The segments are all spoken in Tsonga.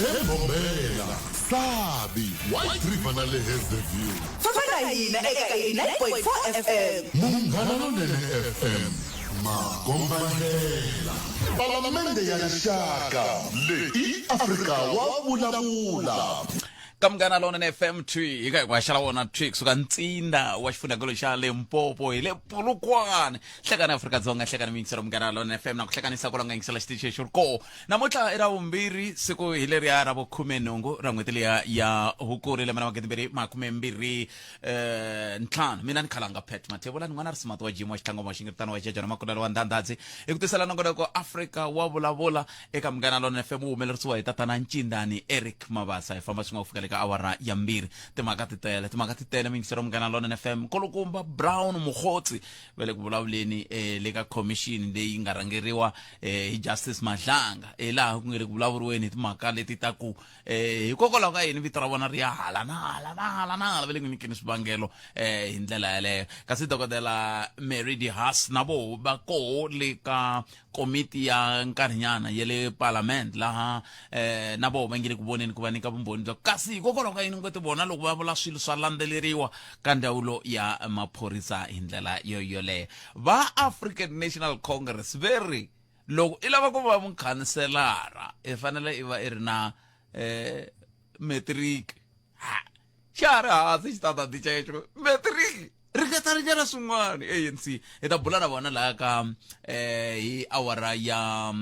EMbombela, Sabi, White River na le Hazyview. Famba na hina eka 89.4 FM. Munghana Lonene FM, makombandlela. Palamende ya Rixaka, leyi i Afrika wa vulavula. Ka Munghana Lonene FM twi hi ka hi ku haxa la wona twi kusuka ntsinda wa xifundzhankulu xa Limpopo hi le Polokwane. Hlekani Afrika-Dzonga, hlekani miyingiselo Munghana Lonene FM na ku hlekanisa kwala nga yingisela xitichi lexi ri koho. Namuntlha i ra vumbirhi, siku hi leriya ra vukhumenhungu ra n'hweti liya ya Hukuri lembe ra magidimbirhi makumembirhi ntlhanu. Mina ni Khalanga Pat Mathebula, ni n'wana ri Smart wa Jim wa Xitlangoma wa Xingiritano wa Jejana Makulelo wa Ndhandhadzi. Hi ku tisela nongonoko Afrika wa vulavula eka Munghana Lonene FM wu humelerisiwa hi tatana Ncindani Eric Mabasa. Hi famba swin'we ku fika le ka awara ya mbirhi. Timhaka ti tele, timhaka ti tele miyingiselo Munghana Lonene FM. Nkulukumba Brown Mogotsi va le ku vulavuleni le ka khomixini leyi nga rhangeriwa hi Justice Madlanga, hi laha ku nge le ku vulavuriweni hi timhaka leti ta ku hikokwalaho ka yini vito ra vona ri ya hala na hala na hala na hala, va le ku nyikeni swivangelo hi ndlela yaleyo. Kasi Dokodela Mary de Haas na voho va koho le ka komiti ya nkarhinyana ya le Parliament, laha na voho va nge le ku voneni ku va nyika vumbhoni bya kasi hikokwalaho ka yini ngwete vona loko va vula swilo swa landzeleriwa ka ndzawulo ya maphorisa hi ndlela yo yoleyo. Va African National Congress ve ri loko i lava ku va mukhanselara i fanele i va i ri na matric. Ha, xa ha ri hansi xitandadi xexo, matric ringeta ringena swin'wana. ANC hi ta bula na vona laha ka hi awara ya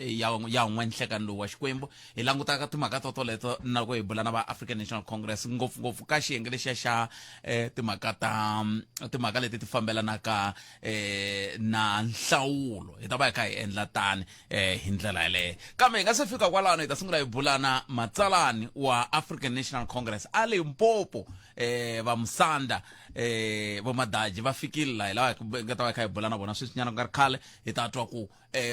ya ya n'we nhlekani lowu wa Xikwembu, hi langutaka timhaka to toleto na loko hi bula na va African National Congress, ngopfungopfu ka xiyenge lexiya xa timhaka ta timhaka leti ti fambelanaka na nhlawulo. Hi ta va hi kha hi endla tani hi ndlela yaleyo, kambe hi nga se fika kwalano hi ta sungula hi bula na matsalani wa African National Congress a Limpopo, va Musanda vo Madaji va fikile laha, hi lava hi nga ta va hi kha hi bula na vona sweswinyana ku nga ri khale. Hi ta twa ku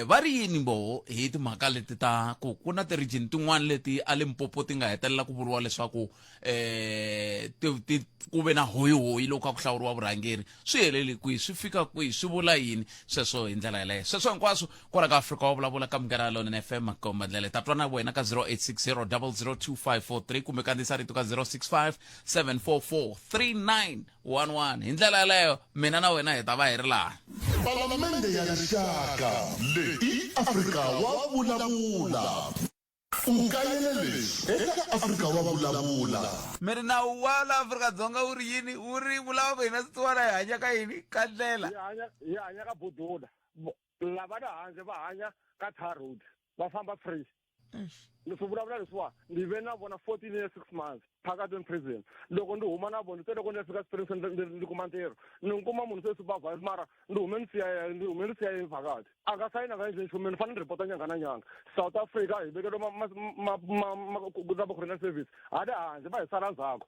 va ri yini voho hi timhaka leti ta ku ku na ti-region tin'wana leti a Limpopo ti nga hetelela ku vuriwa leswaku ti, ti, ku ve na hoyihoyi loko a ku hlawuriwa vurhangeri. Swi helele kwihi, swi fika kwihi, swi vula yini sweswo hi ndlela yaleyo? Sweswo hinkwaswo kwala ka Afrika wa vulavula ka Munghana Lonene FM, makomba ndlela. Hi ta twa na wena ka 0860 002543 kumbe kandziyisa rito ka 065 744 3911. Hi ndlela yaleyo mina na wena hi ta va hi ri laha. Palamende ya Rixaka, leyi i Afrika wa vulavula. U kayele leswi eka Afrika wa vulavula. Mi ri nawu wa la Afrika-Dzonga wu ri yini? Wu ri wu lava ku hina swisiwana hi hanya ka yini? Ka ndlela. Hi hanya hi hanya ka budula. Lava le handle va hanya ka tar road, va famba free. Ni swi vulavula leswiwa ni ve na vona 14 years 6 months phakathi in prison. Loko ni huma na vona, se loko ni ya fika Springs ni kuma ntirho, ni kuma munhu se supervisor, mara ni hume ni siya ni hume ni siya phakathi a nga sayina nga endli nchumu. Ni fanele ni report nyanga na nyanga. South Africa hi vekeliwe ma corona service hale handle, va hi sala ndzhaku.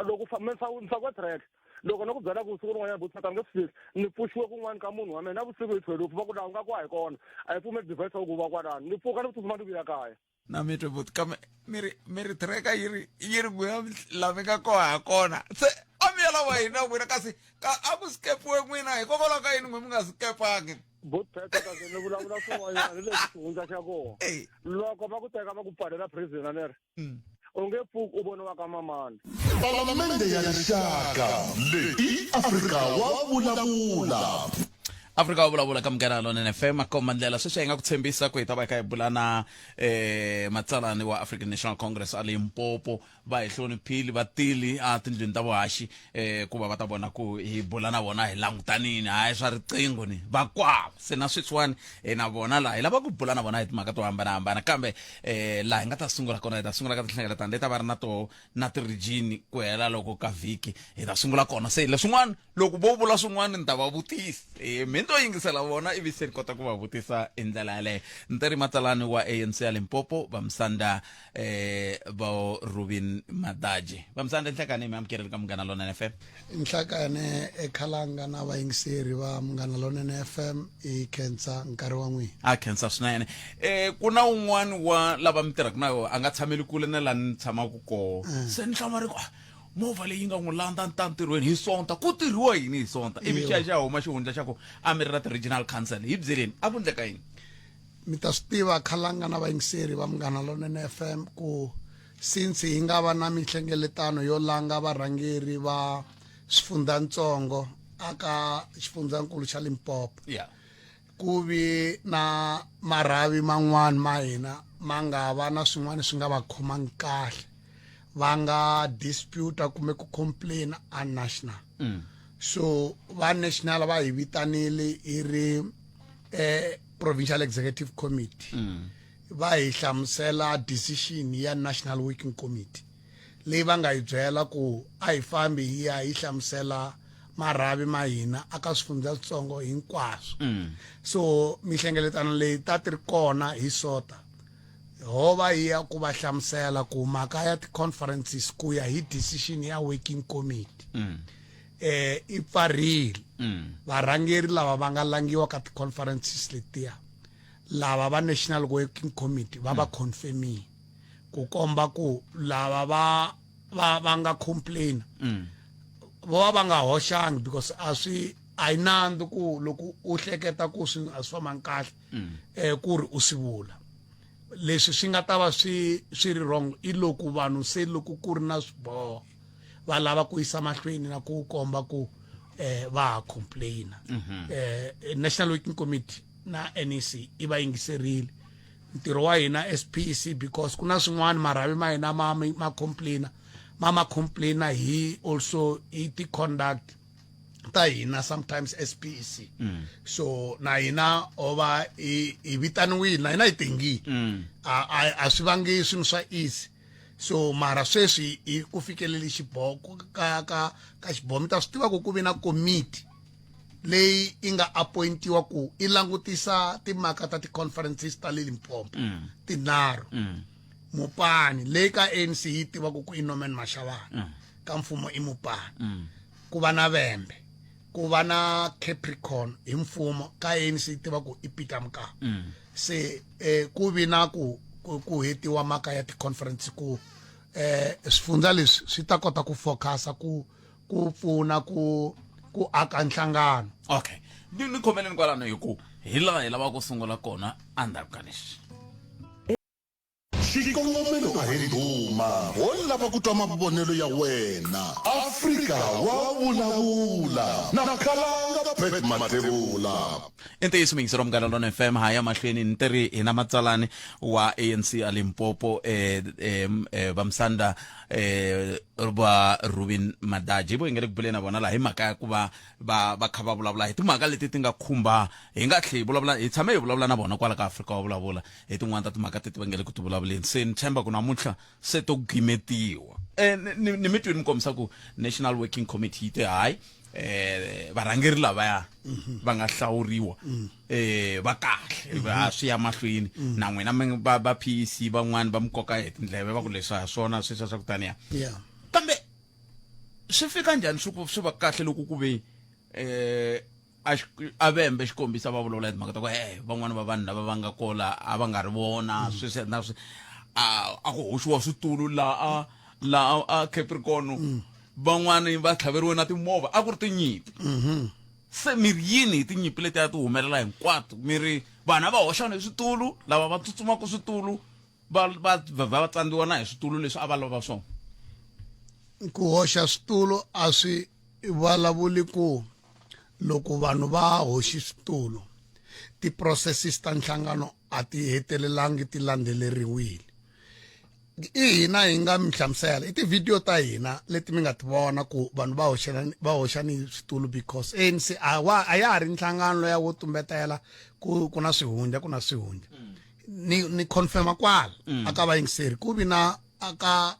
Loko mi fakiwe track, loko ni ku byela ku siku rin'wanyana butata ni nge swi fiki, ni pfuxiwe kun'wana ka munhu wa mina na vusiku hi 12, va ku laha u nga kwa hi kona a hi pfumeli device ya ku va kwalano. Ni pfuka ni tsutsuma ni vuya kaya. Na mi twe buti, kambe mi ri mi ri tracker yi ri yi ri n'wina la mi nga koha ha kona, se a mi ya lava yini na n'wina, kasi ka a ku skepiwe n'wina, hikokwalaho ka yini n'we mi nga skepangi? Butata, kasi ni vulavula swin'wanyana ni leswi xihundla xa kona. Loko va ku teka va ku pfalela prison, a ni ri u nge pfuki u voniwa ka mamani. Palamende ya Rixaka, leyi i Afrika wa vulavula. Afrika wa vulavula ka Munghana Lonene FM, makomba ndlela. Sweswi hi nga ku tshembisa ku hi ta va hi kha hi bula na matsalani wa African National Congress a Limpopo. Va hi hloniphile, va tili a tindlwini ta vuhaxi ku va va ta vona ku hi bula na vona hi langutanini, hayi swa riqingho ni vakwava. Se na sweswiwani hi na vona laha, hi lava ku bula na vona hi timhaka to hambanahambana, kambe laha hi nga ta sungula kona, hi ta sungula ka tinhlengeletano leti a va ri na toho na ti-region ku hela loko ka vhiki, hi ta sungula kona. Se leswin'wana loko vo vula swin'wana ni ta va vutisa, mi to yingisela vona ivi se ni kota ku va vutisa hi ndlela yaleyo. Ni te ri matsalani wa ANC ya Limpopo, Vamusanda vo Rubin Madaji. Vamusanda, nhlekani, mi amukeleli ka Munghana Lonene FM. Nhlakane ekhalanga na vayingiseri va Munghana Lonene FM, i khensa nkarhi wa n'wina. A khensa swinene. Ku na un'wana wa lava mi tirhaka na yona a nga tshameli kule na laha ni tshamaka koho, se ni hlamari ku movha leyi nga n'wi landza ni ta ntirhweni hi Sonta, ku tirhiwa yini hi Sonta? Ivi xiya xa huma xihundla xa ku a mi ri na ti-regional council. Hi byeleni, a ku ndleka yini? Mi ta swi tiva khalanga na vayingiseri va Munghana Lonene FM ku since hi nga va na minhlengeletano yo langa varhangeri va swifundzantsongo aka xifundzankulu xa Limpopo yeah. ku vi na marhavi man'wana ma hina ma nga va na swin'wana swi nga va khomangi kahle va nga dispute kumbe ku complain a national mm. so va national va hi vitanile hi ri eh, provincial executive committee mm. va hi hlamusela decision ya national working committee leyi va nga hi byela ku a hi fambi hi ya hi hlamusela marhavi ma hina aka swifundzantsongo hinkwaswo mm. so mihlengeletano leyi ta ti ri kona hi sota ho va hi ya ku va hlamusela ku mhaka ya ti-conferences ku ya hi decision ya working committee mm. eh i pfarile mm. varhangeri lava va nga langiwa ka ti-conferences letiya lava va national working committee va va mm. confirmile ku komba ku lava va va va nga complain mm. vo va va nga hoxangi because a swi a yi nandzu ku loko u hleketa ku swi a swi fambangi kahle mm. eh ku ri u swi vula leswi swi nga ta va swi swi ri wrong i loko vanhu se loko ku ri na swiboho va lava ku yisa mahlweni na ku komba ku eh va ha complaina mm -hmm. eh National Working Committee na NEC i va yingiserile ntirho wa hina SPC because ku na swin'wana marhavi ma hina ma ma complaina ma ma complaina hi also hi ti conduct ta hina sometimes SPC mm. so na hina ova hi hi vitaniwile na hina hi tengile mm. a a swi vangi swilo swa easy so mara sweswi hi ku fikeleli xiboho ka ka ka xiboho mi ta swi tiva ku ku vi na komiti leyi yi nga appointiwa ku i langutisa timhaka ta ti-conferences ta le Limpopo mm. tinharhu mm. Mopani leyi ka ANC yi tivaka ku i Norman Mashabane mm. ka mfumo i Mopani mm. ku va na Vhembe ku va na Capricorn hi mfumo ka ANC yi tiva ku i Peter Mokaba mm. se eh, ku vi na ku ku hetiwa mhaka ya ti-conference ku eh swifundza leswi swi ta kota ku focusa ku ku pfuna ku ku aka nhlangano okay ni ni khomeleni kwalano hi ku hi laha hi lavaka ku sungula kona endzhaku ka leswi xikongomelo a hi ndhuma ho lava ku twa mavonelo ya wena afrika wa vulavula na khalanga pet mathebula i ntiyiso muyingiseri wa munghana lona fm ha ya mahlweni ni teri hi na matsalani wa anc a limpopo eh, eh, eh, vamsanda eh, va Rubin Madaji vo hi nga le ku buleni na vona laha hi mhaka ya ku va va va kha va vulavula hi timhaka leti ti nga khumba hi nga tlhe hi vulavula hi tshame hi vulavula na vona kwala ka Afrika wa vulavula hi tin'wana ta timhaka teti va nge le ku ti vulavuleni se ni tshemba ku namuntlha se to gimetiwa eh, ni, ni mi twini mi kombisa ku National Working Committee yi te hayi eh varhangeri lavaya va nga hlawuriwa eh va kahle va swi ya mahlweni na n'wina mi va va PEC van'wani va mi koka hi tindleve va ku leswi a swona sweswi swa ku taniya yeah kambe swi fika njhani swi ku swi va kahle loko ku ve eh a a vembe xikombisa va vulavula hi timhaka ta ku eh van'wana va vanhu lava va nga kola a va nga ri vona sweswi na swi a a ku hoxiwa switulu laha laha a Capricorn van'wani va tlhaveriwe na timovha a ku ri tinyimpi se mi ri yini hi tinyimpi leti a ti humelela hinkwato mi ri vanhu a va hoxana hi switulu lava va tsutsumaka switulu va va va va tsandziwa na hi switulu leswi a va lava swona ku hoxa switulu a swi vulavuli ku loko vanhu va hoxi switulu ti-processes ta nhlangano a ti hetelelangi ti landzeleriwile i hina hi nga mi hlamusela i tivhidiyo ta hina leti mi nga ti vona ku vanhu va hoxelani va hoxani switulu because ANC a wa a ya ha ri nhlangano loya wo tumbetela ku ku na swihundla ku na swihundla ni ni confirma kwala mm. aka vayingiseri ku vi na aka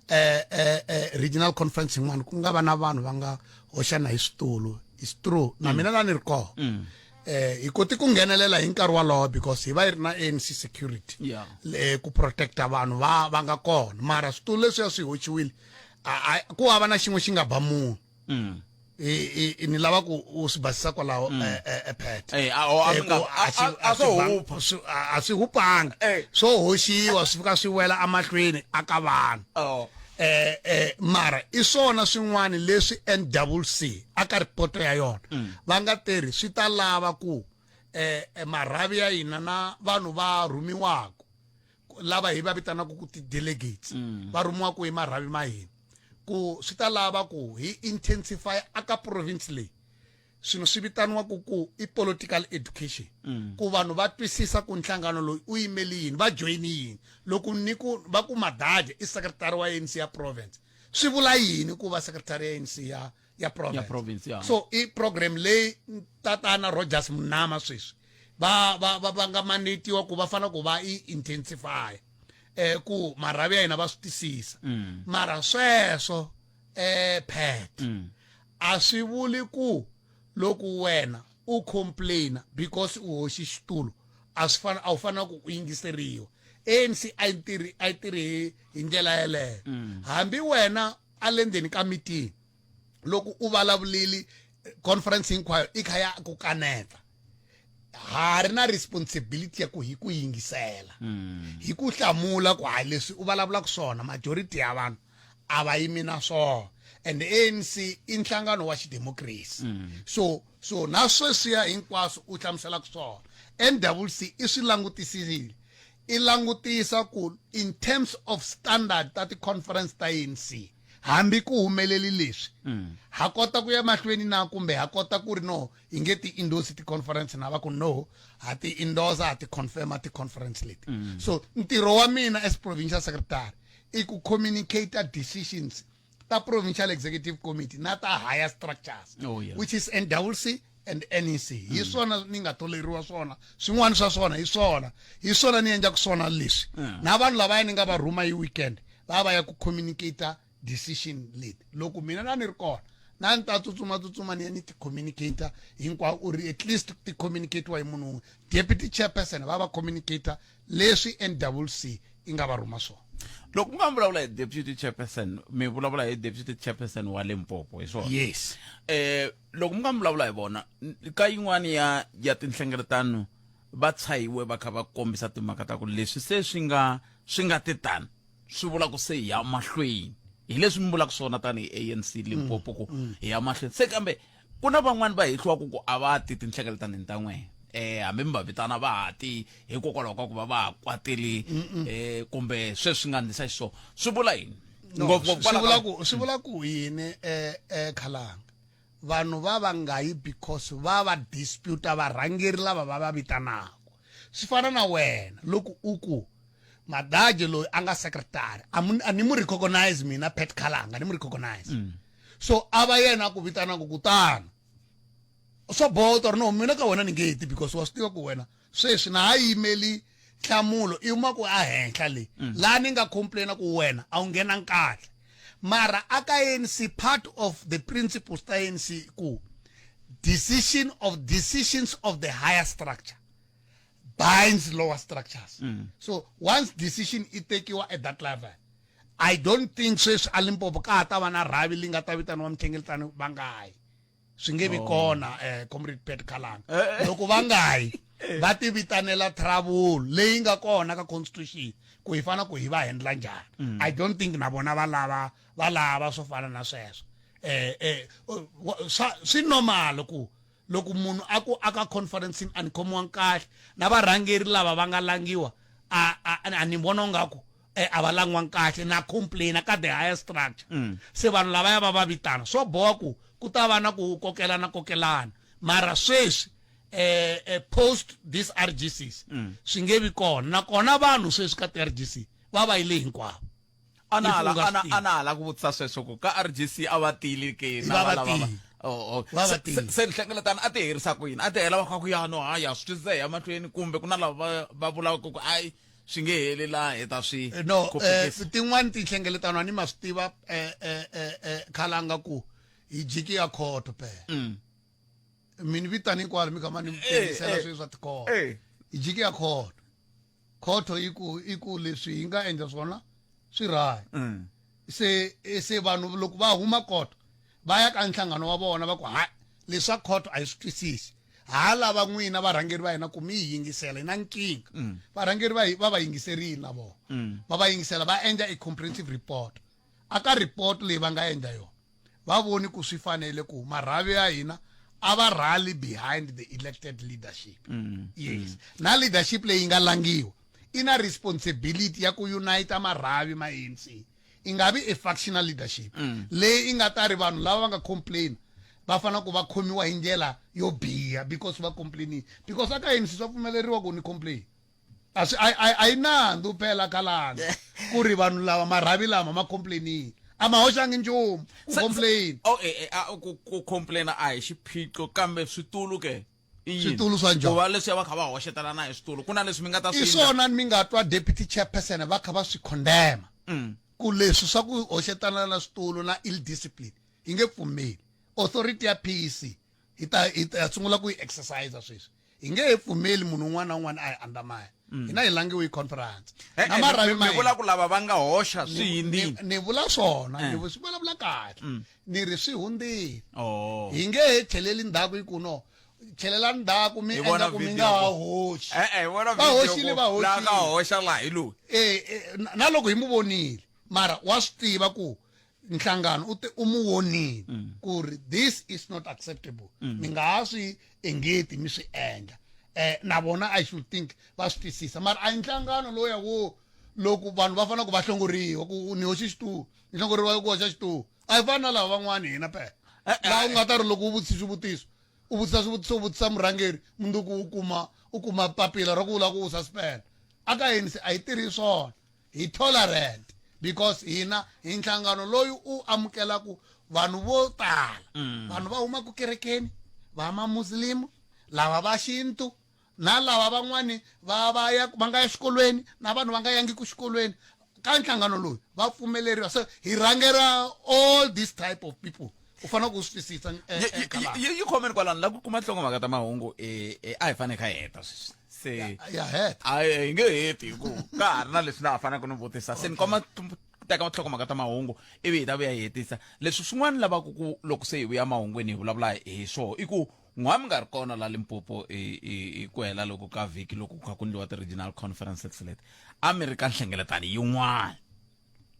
eh, eh, eh, regional conference yin'wana ku nga va na vanhu va nga hoxana hi switulu is true na mm. mina la ni ri kona mm. eh hi koti ku nghenelela hi nkarhi wolowo because hi va yi ri na ANC security yeah. eh, ku protecta vanhu va va nga kona mara switulu leswiya swi hoxiwile ku hava na xin'we xi nga ba munhu mm. ni lava ku u swi basisa kwalaho mm. eh, eh, eh, pet a swi hupanga swo hoxiwa swi fika swi wela emahlweni aka vanhu oh. eh eh mara i swona swin'wana leswi NWC aka report ya yona mm. va nga tirhi swi ta lava ku Marhavi ya hina na vanhu va rhumiwaka lava hi va vitanaka ku ti-delegates va rhumiwaka hi marhavi ma hina, ku swi ta lava ku hi intensify aka province leyi swilo swi vitaniwaka ku i political education, ku vanhu va twisisa ku nhlangano loyi u yimele yini, va joyini yini. Loko ni ku va ku Madaje i secretary wa ANC ya province, swi vula yini ku va secretary ya ANC ya province? Ya province, ya. So i program leyi tatana Rogers Munama sweswi va nga mandatiwa ku va fanele ku va i intensify, ku marhavi ya hina va swi twisisa. Mara sweswo, Pat, a swi vuli ku loko wena u complaina because u hoxi xitulu a swi fana a wu fanele ku u yingiseriwa. ANC a yi tirhi hi ndlela yeleyo. Hambi wena a le ndzeni ka meeting, loko u vulavulile conference hinkwayo i kha ya ku kaneta, ha ri na responsibility ya ku hi ku yingisela, hi ku hlamula ku hayi, leswi u vulavulaka swona majority ya vanhu a va yimi na swona. And ANC i nhlangano wa xidemocracy, so na sweswiya hinkwaswo u hlamuselaka swona, NWC i swi langutisile, i langutisa ku in terms of standard ta ti-conference ta ANC, hambi ku humeleli leswi, ha kota ku ya mahlweni na kumbe ha kota ku ri no hi nge ti-endorse ti-conference, na va ku no, ha ti endorse, ha ti confirma ti-conference leti. So ntirho wa mina as provincial secretary i ku communicate decisions ta provincial executive committee na ta higher structures, which is NWC and NEC. Hi swona ni nga toleriwa swona, swin'wana swa swona hi swona ni endlaku swona leswi. Na vanhu lavaya ni nga va rhuma hi weekend va ya ku communicate decision leti. Loko mina na ni ri kona na ni ta tsutsuma tsutsuma ni ya ni ti communicate hinkwawo, u ri at least ti communicatiwa hi munhu wun'we, deputy chairperson, va communicate leswi NWC i nga va rhuma swona. Loko mi nga vulavula hi deputy chairperson, mi vulavula hi deputy chairperson wa Limpopo, hi swona? Yes. Loko mi nga vulavula hi vona ka yin'wani ya tinhlengeletano, va tshahiwe va kha va kombisa timhaka ta ku leswi se swi nga titani, swi vula ku se hi ya mahlweni hi leswi mi vulaka swona tanihi ANC Limpopo, ku hi ya mahlweni se. Kambe ku na van'wani va hehliwaka ku a va ti tinhlengeletanini ta n'wehe, hambi mi va vitana va ha ti hikokwalaho ka ku va va ha kwateli, kumbe sweswi swi nga ndlisa xiswona, swi vula yini? No, Ngopfu-ngopfu swi kwala vula ku swi vula ku yini, Khalanga? Vanhu va nga yi because va dispute varhangeri lava va vitanaka. Swi fana na wena loko u ku Madaje loyi a nga secretary a ni mu recognize, mina Pat Khalanga ni mu recognize, so a va yena a ku vitanaka kutana swa boha u ri no, mina ka wena ni nge ti, because wa swi tiva ku wena sweswi na ha yimeli nhlamulo i huma ku a henhla le laha ni nga complaina ku wena a wu nghena kahle. Mara aka ANC, part of the principles ta ANC ku decision of decisions of the higher structure binds lower structures. So once decision i tekiwa at that level, I don't think sweswi a Limpopo ka ha ta va na rhavi li nga ta vitaniwa mihlengeletano va nga yi. Swi nge vi kona, comrade Pat Khalanga. Loko va nga yi, va ti vitanela trouble leyi nga kona ka constitution ku hi fana ku hi va handla njhani. I don't think na vona va lava swo fana na sweswo. Swi normal ku loko munhu a ku aka conferencing a ni khomiwangi kahle na varhangeri lava va nga langiwa, a ni vona ingaku a va langiwangi kahle, na complain ka the higher structure. Se vanhu lavaya va vitana, swo boha ku ku ta va na ku kokelana kokelana. Mara sweswi, post this RGCs, swi nge vi kona. Nakona vanhu sweswi ka ti-RGC va yile hinkwavo. Ana If u hala nga swi ana tivi. Ana hala ku vutisa sweswo ku ka RGC a va tili ke na Va va va lava tili. Oh. Va va tili. Se nhlengeletano a ti herisa ku yini? A ti hela va kha ku ya no haya swi twisisa hi ya mahlweni, kumbe ku na lava va vulaka ku ayi swi nge heli laha hi ta swi No, khupukisa? Tin'wani tinhlengeletano a ni ma swi tiva, Khalanga, ku hi jiki ya khoto phela. Mi ni vitani hinkwalo mi kha ma ni tivisela swilo swa tikhoto. Hi jiki ya khoto, khoto yi ku leswi hi nga endla swona swi right. Se vanhu loko va huma khoto va ya ka nhlangano wa vona, va ku ha leswa khoto a hi swi twisisi, ha lava n'wina varhangeri va hina ku mi hi yingisela, hi na nkingha. Varhangeri va yingiserile na vona, va yingisela, va endla a comprehensive report. Aka report leyi va nga endla yona, va voni ku swi fanele ku marhavi ya hina a va rally behind the elected leadership mm. yes mm. na leadership leyi nga langiwa i na responsibility ya ku unite marhavi ma ANC i nga vi a factional leadership mm. leyi i nga ta ri vanhu lava va nga complain va fanele ku va khomiwa hi ndlela yo biha because va complainile because aka ANC swa pfumeleriwa ku ni complain a swi a yi nandzu phela khalani ku ri vanhu lava marhavi lama ma complainile a ma hoxangi nchumu ku complain oh, eh, eh, ku complaina a hi xiphiqo kambe switulu ke switulu swa njhani ku va leswiya va kha va hoxetelana hi switulu ku na leswi mi nga ta swi i swona mi nga twa deputy chairperson va kha va swi condemn mm. ku leswi swa ku hoxetana na switulu na ill discipline yi nge pfumeli authority ya PEC hi ta hi ta sungula ku yi exercise sweswi hi nge he pfumeli munhu un'wana na un'wana a hi andamaya mm. hina hi langiwe hi conference eh, na eh, marhavi ma vula ku lava va nga hoxa swi hundzile ni vula swona ni eh. swi vulavula kahle mm. ni ri swi hundzile oh. hi nge he tlheleli ndzhaku hi ku no tlhelela ndzhaku mi endla ku mi nga ha hoxi va hoxile va hoxile hoxa laha hi loyi eh, na loko hi mu vonile mara wa swi tiva ku nhlangano u te u mu vonile mm. ku ri this is not acceptable mm. mi nga ha swi engeti mi swi endla eh na vona i should think va swi twisisa mara a nhlangano loya wo loko vanhu va fanele ku va hlongoriwa ku ni hoxi xituwu ni hlongoriwa ku hoxa xituwu a hi fani na lava van'wani hina phela eh, eh, laha u nga ta ri loko u vutisa swivutiso u vutisa swivutiso u vutisa murhangeri mundzuku u kuma u kuma papila ra ku vula ku u suspend a ka yini se a yi tirhi swona hi tolerant because hina hi nhlangano loyi u amukelaku vanhu vo tala mm. vanhu va humaka kerekeni va mamuslimu lava va xintu na lava van'wani va va ya va nga ya xikolweni na vanhu va nga yangi ku xikolweni ka nhlangano lowu va pfumeleriwa so hi rhangela all this type of people u fanele ku swi twisisa eh, eh, yi khomeni kwalano la ku kuma nhlokomhaka ta mahungu eh, a hi fanele kha hi heta sweswi se ya heta a hi nge heti hi ku ka ha ri na leswi na ha faneleke ni vutisa se ni komba teka nhlokomhaka ta mahungu ivi hi ta vuya hi hetisa leswi swin'wana lavaka ku loko se hi vuya mahungwini hi vulavula hi swoho i ku n'wa mi nga ri kona la limpopo i ku hela loko ka vhiki loko ku kha ku ndliwa ti-regional conferences leti a mi ri ka nhlengeletano yin'wana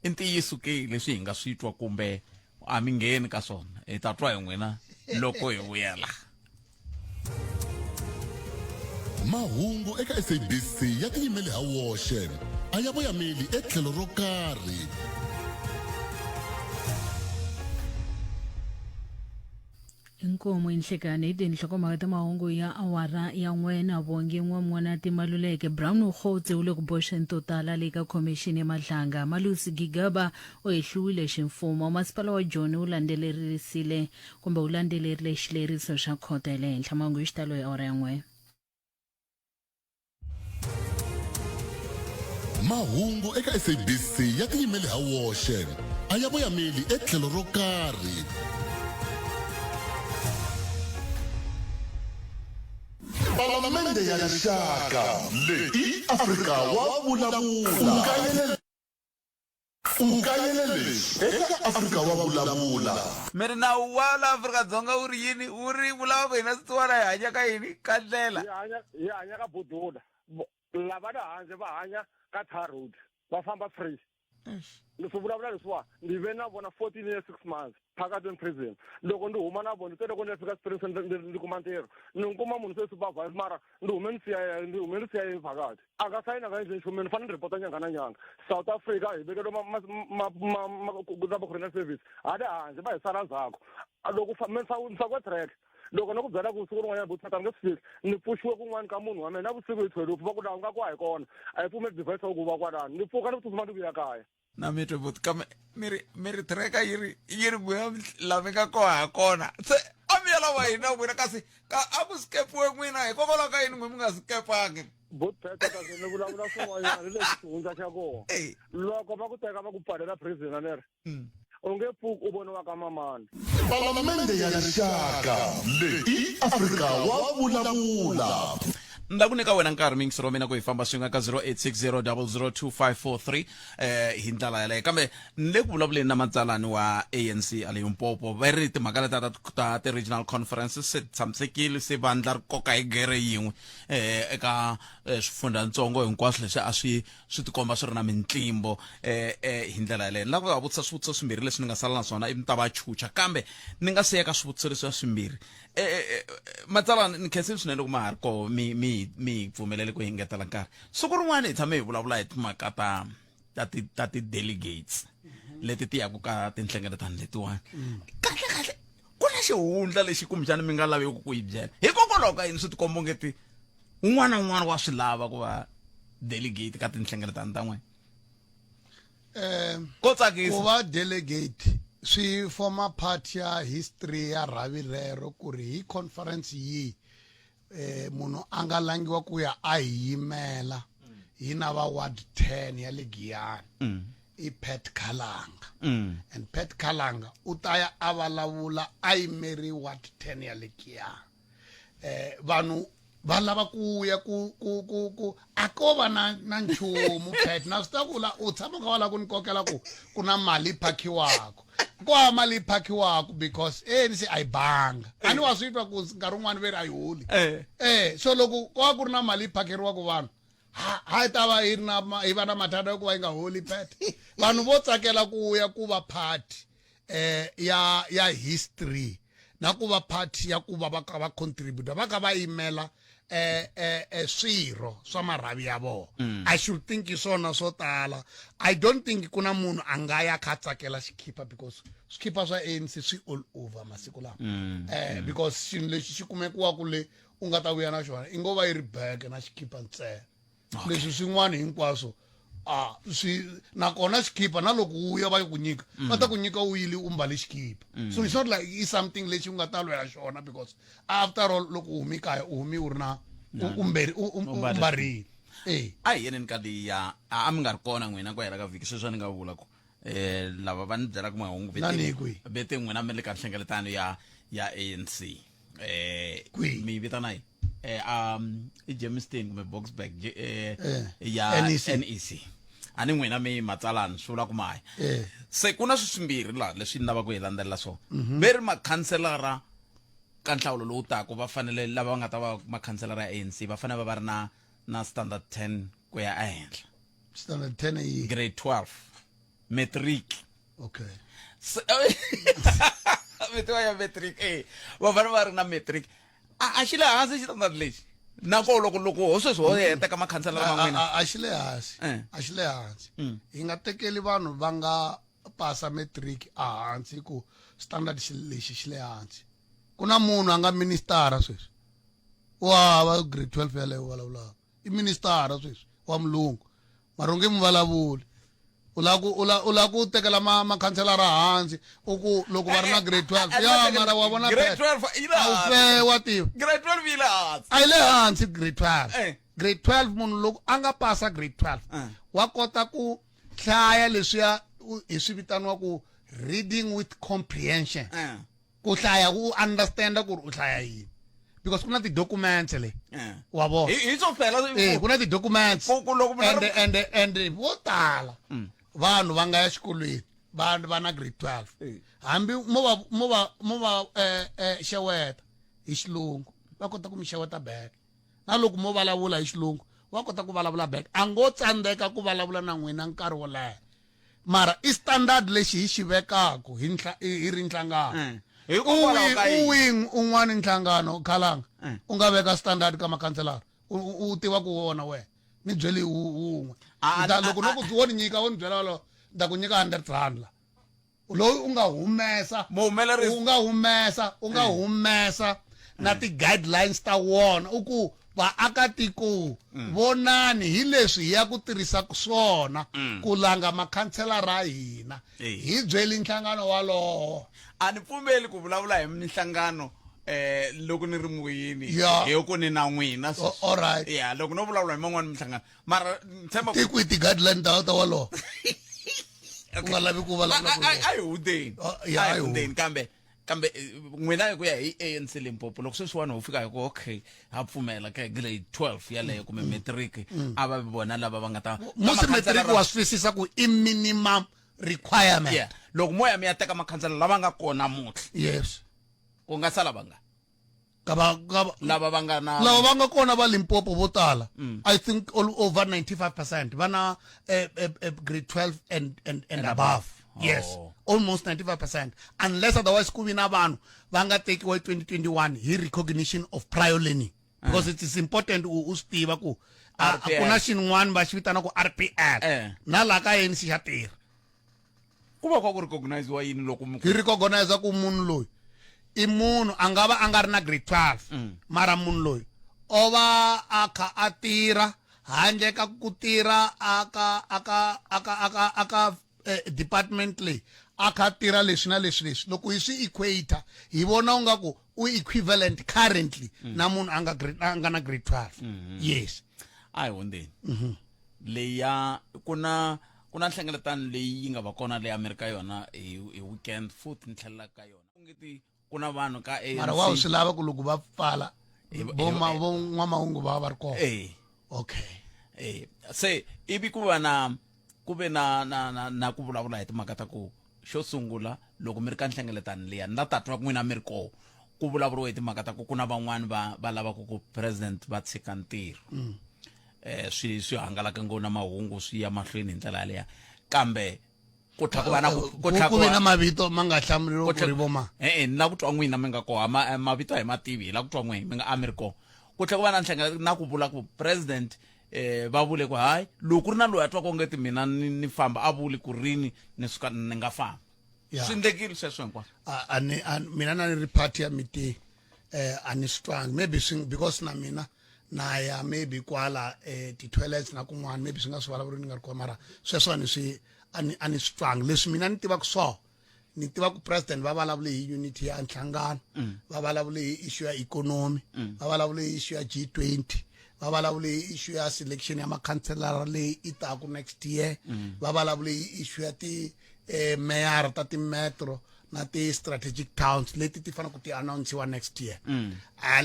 i ntiyiso ke leswi hi nga swi twa kumbe a mi ngheni ka swona hi ta twa hi n'wina loko hi vuyela mahungu eka sabc ya tiyimele ha woxe a ya voyameli etlhelo ro karhi Inkomu inhlekani hi tinhlokomhaka ta mahungu ya awara ya n'wena Vongi N'wamwanati Maluleke Brown Ukgotse u le ku boxeni to tala le ka khomixini ya Madlanga Malusi Gigaba u hehliwile ximfumo Masipala wa Joni wu landzelerisile kumbe wu landzelerile xileriso xa khoto ya le henhla mahungu hi xitalo hi awara ya n'we Mahungu eka SABC ya tiyimele ha woxe a ya voyameli etlhelo ro karhi. Palamende ya Rixaka leyi i Afrika wa vulavula. U kayele leswi eka Afrika wa vulavula. Mi ri nawu wa la Afrika-Dzonga wu ri yini? Wu ri wu lava ku hina swisiwana hi hanya ka yini? Ka ndlela. Hi hanya hi hanya ka budula. Lava le handle va hanya ka tar road. Va famba free. Leswi vulavula leswiwa ni ve na vona 14 years 6 months phakathi in prison. Loko ndi huma na vona ni te loko ni ya fika Springs ndzi kuma ntirho. Ni kuma munhu se supervisor mara ndi hume ni siya ndi hume ni siya phakathi. A nga sayina nga endli nchumu ni fanele ni report nyanga na nyanga. South Africa hi vekeliwe ma ma ma ma ma ma service hale handle va hi sala ndzhaku. Loko fa track loko no ku byela ku siku rin'wanyana butata ni nge swi fiki ni pfuxiwe kun'wana ka munhu wa mina na vusiku hi 12 va ku laha u nga ku a hi kona a hi pfumeli device ya ku va kwalano ni pfuka ni tsutsuma ni vuya kaya na mi twe buti kambe mi ri mi ri tracker yi ri yi ri n'wina la mi nga koha ha kona se a mi ya lava hina n'wina kasi ka a ku skepiwe n'wina hikokwalaho ka yini n'we mi nga skepangi butata kasi ni vulavula swin'wanyana ni leswi xihundla xa kona loko va ku teka va ku pfalela prison a ni ri U nge pfuki u voniwa ka mamani. Palamende ya Rixaka leyi i Afrika wa vulavula. Ni la ku nyika wena nkarhi miyingiseri wa mina ku hi famba swin'we ka 0860002543 hi ndlela yaleyo. Kambe ni le ku vulavuleni na matsalani wa ANC a Limpopo, va ri timhaka leta ta ti-regional conferences se ti tshamisekile, se vandla ri koka hi gere yin'we eka swifundzhantsongo hinkwaswo leswi a swi swi tikomba swi ri na mintlimbo hi ndlela yaleyo. Ni lava ku va vutisa swivutiso swimbirhi leswi ni nga sala na swona ivi ni ta va chucha, kambe ni nga siya ka swivutiso leswiya swimbirhi. Matsalana, ni khensile swinene loko ma ha ri koho mi mi mi hi pfumelele ku hi ngetela nkarhi. Siku rin'wana hi tshame hi vulavula hi timhaka ta ta ti ta ti-delegates leti ti yaka ka tinhlengeletano letiwani. Kahle kahle ku na xihundla lexi kumbexana mi nga laveki ku yi byela, hikokwalaho ka yini swi tikomba ongeti un'wana na un'wana wa swi lava ku va delegate ka tinhlengeletano ta n'wina? Ko tsakisa ku va delegate swi forma part ya history ya rhavi rero, ku ri hi conference yihi munhu a nga langiwa ku ya a hi yimela hi na va ward 10 ya le Giyani. I Pat Khalanga. And Pat Khalanga u ta ya a vulavula a yimeri ward 10 ya le Giyani. Vanhu va lava ku ya ku ku ku ku a ko va na na nchumu Pat, na swi ta ku la u tshama u kha wa lava ku ni kokela ku ku na mali yi phakiwaka. Ku hava mali yi phakiwaka because ANC a yi banga. A ni wa swi twa ku nkarhi wun'wani ve ri a yi holi. So loko ko va ku ri na mali yi phakeriwaka vanhu, ha yi ta va yi ri na yi va na mathata ya ku va yi nga holi Pat. Vanhu vo tsakela ku ya ku va party ya ya history na ku va party ya ku va va ka va contribute, va ka va yimela swirho swa marhavi ya vona. I should think hi swona swo tala. I don't think ku na munhu a nga ya kha tsakela xikhipa, because swikhipa swa ANC swi all over masiku lawa. Because xilo lexi xi kumekiwaku le u nga ta vuya na xona i ngo va yi ri bag na xikhipa ntsena. Leswi swin'wana hinkwaswo a swi nakona xikhipa, na loko u ya va ku nyika, va ta ku nyika u yile u mbale xikhipa. So it's not like i something lexi u nga ta lwela xona, because after all loko u humi kaya u humi u ri na u mberi u mbarile. A hi yeneni ka leyi ya a mi nga ri kona n'wina ku hela ka vhiki sweswi a ni nga vula ku lava va ni byelaka mahungu vete n'wina mi le ka nhlengeletano ya ya ANC. Mi vitana yini? I Germiston kumbe Boksburg ya NEC. NEC. A ni n'wina mi matsalani swi vula ku maya. Se ku na swi swimbirhi laha leswi ni lavaka ku hi landzelela swona. Ve ri makhanselara ka nhlawulo lowu taka va fanele, lava va nga ta va makhanselara ya ANC va fanele va va ri na na standard 10 ku ya ehenhla. Standard 10 yi grade 12 matric. Vitiwa ya matric, va fanele va ri na matric. A xi le hansi xitandard lexi na ko loko loko ho sweswi ho heta ka makhanselara ma n'wina. A xi le hansi. A xi le hansi. Hi nga tekeli vanhu va nga pasa matric a hansi ku standard lexi xi le hansi. Ku na munhu a nga ministara sweswi wa hava grade 12 yaleyo vulavulaka, i ministara sweswi wa mulungu, mara u nge mu vulavuli. U la ku u la u la ku tekela makhanselara hansi, u ku loko va ri na grade 12 ya mara wa vona grade 12 yi le a wu hansi. fe wa tiva Grade 12 yi le hansi. A yi le hansi grade 12. Grade 12, munhu loko a nga pasa grade 12 wa kota ku hlaya leswiya hi swi vitaniwa ku reading with comprehension. Ku hlaya u understand ku ri u hlaya yini, because ku na ti-documents le. Wa vona? Hi swo fela. Ku na ti-documents. Ku loko munhu a ri- And vo tala vanhu va nga ya xikolweni vanhu va na grade 12, hambi mo va mo va mo va xeweta hi xilungu va kota ku mi xeweta back, na loko mo vulavula hi xilungu wa kota ku vulavula back, a ngo tsandzeka ku vulavula na n'wina nkarhi wo leha. Mara i standard lexi hi xi vekaku hi hi ri nhlangano. Hikokwalaho ka yini? U wihi un'wana nhlangano khalanga u nga veka standard ka makhanselara u tiva ku wona wena ni byeli wun'we? Loko no ku wo ni nyika, wo ni byela walowo, ni ta ku nyika 100 rand la loyi u nga humesa. Muhumelerisi. U nga humesa, u nga humesa na ti-guidelines ta wona, u ku vaakatiko vonani hi leswi hi ya ku tirhisa swona ku langa makhanselara ya hina. Hi byeli nhlangano walowo. A ni pfumeli ku vulavula hi minhlangano loko ni ri moyeni. Hi ku ni na n'wina sweswi. All right. Ya, loko no vulavula hi man'wani minhlangano, mara ni tshemba ku Tikwi ti-guideline ta walowo u nga lavi ku vulavula ku A hi hudeni. Ya, A hi a hi hudeni, kambe Kambe n'wina hi ku ya hi ANC Limpopo, loko sweswiwani ho fika hi ku okay, ha pfumela ka grade 12 yaleyo kumbe matric, a va vi vona lava va nga ta musi matric wa swi twisisa ku i minimum requirement. Yeah. Loko mo ya mi ya teka makhansela lava nga kona namuntlha, yes, ku nga sala vanga kava kava lava va nga na lava va nga kona va Limpopo vo tala, I think all over 95% va na grade 12 and above. Yes. Oh. Almost 95%, unless otherwise ku vi na vanhu va nga tekiwa hi 2021 hi recognition of prior learning, because it is important u swi tiva ku RPL. Ku na xin'wana va xi vitanaka RPL. Na laha ka ANC xa tirha. Ku va ku recognize wa yini loko mi hi recognize ku munhu loyi i munhu a nga va a nga ri na grade 12, mara munhu loyi o va a kha a tirha handle ka ku tirha a ka department leyi, a kha a tirha leswi na leswi. Leswi loko hi swi equator, hi vona u nga ku u equivalent currently na munhu a nga na grade 12, yes. A hi hundzeni leya. Ku na nhlengeletano leyi yi nga va kona le Amerika yona hi weekend futhi ni tlhelela ka yona, ku nge ti ku na vanhu ka ANC. Mara wa swi lava ku loko va pfala, vo n'wamahungu va va ri kona? Eh. Okay. Eh, se ivi ku va na ku ve na ku vulavula hi timhaka ta ku xo sungula loko mi ri ka nhlengeletano liya, ni la ta twa n'wina mi ri koho, ku vulavuriwa hi timhaka ta ku ku na van'wani va lavaka ku president va tshika ntirho. Swi hangalaka ngopfu na mahungu swi ya mahlweni hi ndlela yaleya, kambe ku tlhela ku va na ku tlhela ku ku ve na mavito ma nga hlamuriwi ku ri vo ma. E-e, ni la ku twa n'wina mi nga koha mavito a hi mativi, hi la ku twa n'wina mi nga a mi ri kona. Ku tlhela ku va na nhlengeleto na ku vula ku president va vule ku hayi, loko ku ri na loyi a twaka ongeti mina ni famba, a vuli ku rini ni suka ni nga famba. Swi endlekile sweswo hinkwaswo? A ni mina na ni ri party ya meeting, a ni swi twangi. Maybe swi because na mina na ya maybe kwala ti-toilets na kun'wana, maybe swi nga swi vulavuri ni nga ri kona, mara sweswo a ni swi twangi. Leswi mina ni tivaka swona, ni tiva ku president va vulavule hi unity ya nhlangano, va vulavule hi issue ya economy, va vulavule hi issue ya G20, va vulavule hi issue ya selection ya makhanselara leyi i taku next year, va vulavule hi issue ya ti mayor ta ti-metro na ti-strategic towns leti ti fanele ku ti announce-iwa next year.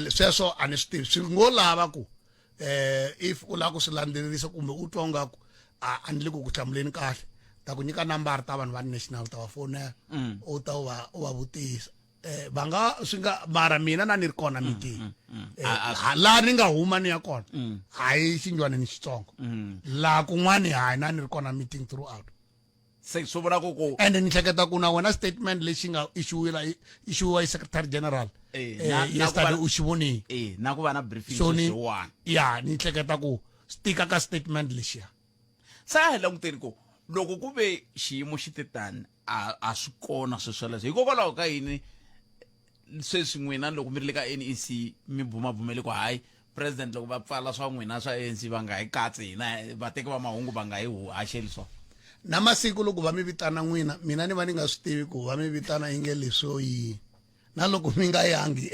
Sweswo a ni swi tivi, swi ngo lava ku if u lava ku swi landzelerisa kumbe u twa ungaku a ni le ku ku hlamuleni kahle, ta ku nyika nambara ta vanhu va national, ta va fonela, u ta u va vutisa. Va nga swi nga, mara mina na ni ri kona meeting. Laha ni nga huma ni ya kona, hayi xinjwanini xitsongo, laha kun'wani, hayi, na ni ri kona meeting throughout. Se swi vula ku Ende ni hleketa ku na wena statement lexi nga issuiwa hi secretary general yesterday u xi vonile. Eh, na ku va na briefing So ni sweswiwani. Ya, ni hleketa ku swi tika ka statement lexiya. Se a hi languteni ku loko ku ve xiyimo xi te tani, a swi kona swilo swoleswo, hikokwalaho ka yini sweswi n'wina loko mi ri le ka NEC mi bumabumele ku hayi, president loko va pfala swa n'wina swa ANC va nga hi katsi hina vateki va mahungu, va nga hi haxeli swona? Na masiku loko va mi vitana n'wina, mina ni va ni nga swi tivi ku va mi vitana inge leswo yini, na loko mi nga yangi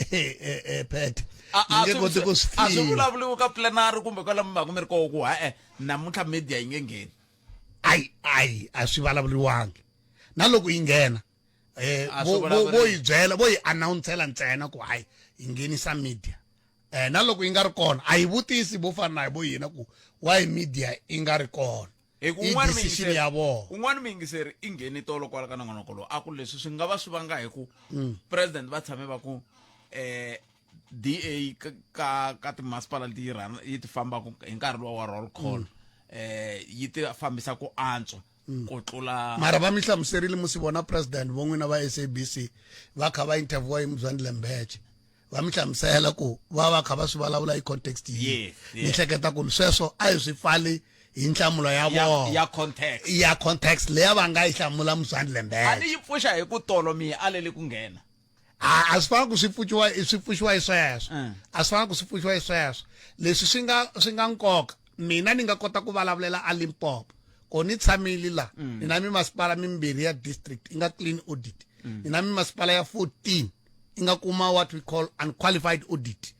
phet ni nge koti ku swi A swi tiva. Vulavuriwi ka plenary kumbe kwala mi va ku mi ri koho ku ha-e, namuntlha media yi nge ngheni? Ayi, ayi, a swi vulavuriwangi. Na loko yi nghena, A swi vo vulavuriwi. yi byela, vo yi announcela ntsena ku hayi, hi nghenisa media. Na loko yi nga ri kona, a yi vutisi vo fana na hi vo hina ku why media yi nga ri kona. Hi ku I un'wana decision ya vona. Un'wana muyingiseri i ngheni tolo kwala ka nongonoko lowu, a ku leswi swi nga va swi vanga hi ku president va tshame va ku DA ka timasipala leti yi ti fambaka hi nkarhi luwa wa roll call, yi ti fambisa ku antswa ku tlula. Mara va mi hlamuserile musi vona president vo n'wina va SABC va kha va interviewa hi Mzwandile Mbeje, va mi hlamusela ku va kha va swi vulavula hi context yihi? Yes. Ni hleketa ku sweswo a hi swi pfali hi nhlamulo ya vona. Ya context. Ya context leya va nga yi hlamula Mzwandile A ni Mbeje. yi pfuxa hi ku tolo mi yi alele ku nghena. A swi fanele ku swi pfuxiwa hi sweswo. A swi fanele ku swi pfuxiwa hi sweswo. Leswi swi nga nkoka, mina ni nga kota ku vulavulela a Limpopo ko ni tshamile la, ni na mimasipala mimbirhi ya district i nga clean audit, ni na mimasipala ya 14 i nga kuma what we call unqualified audit,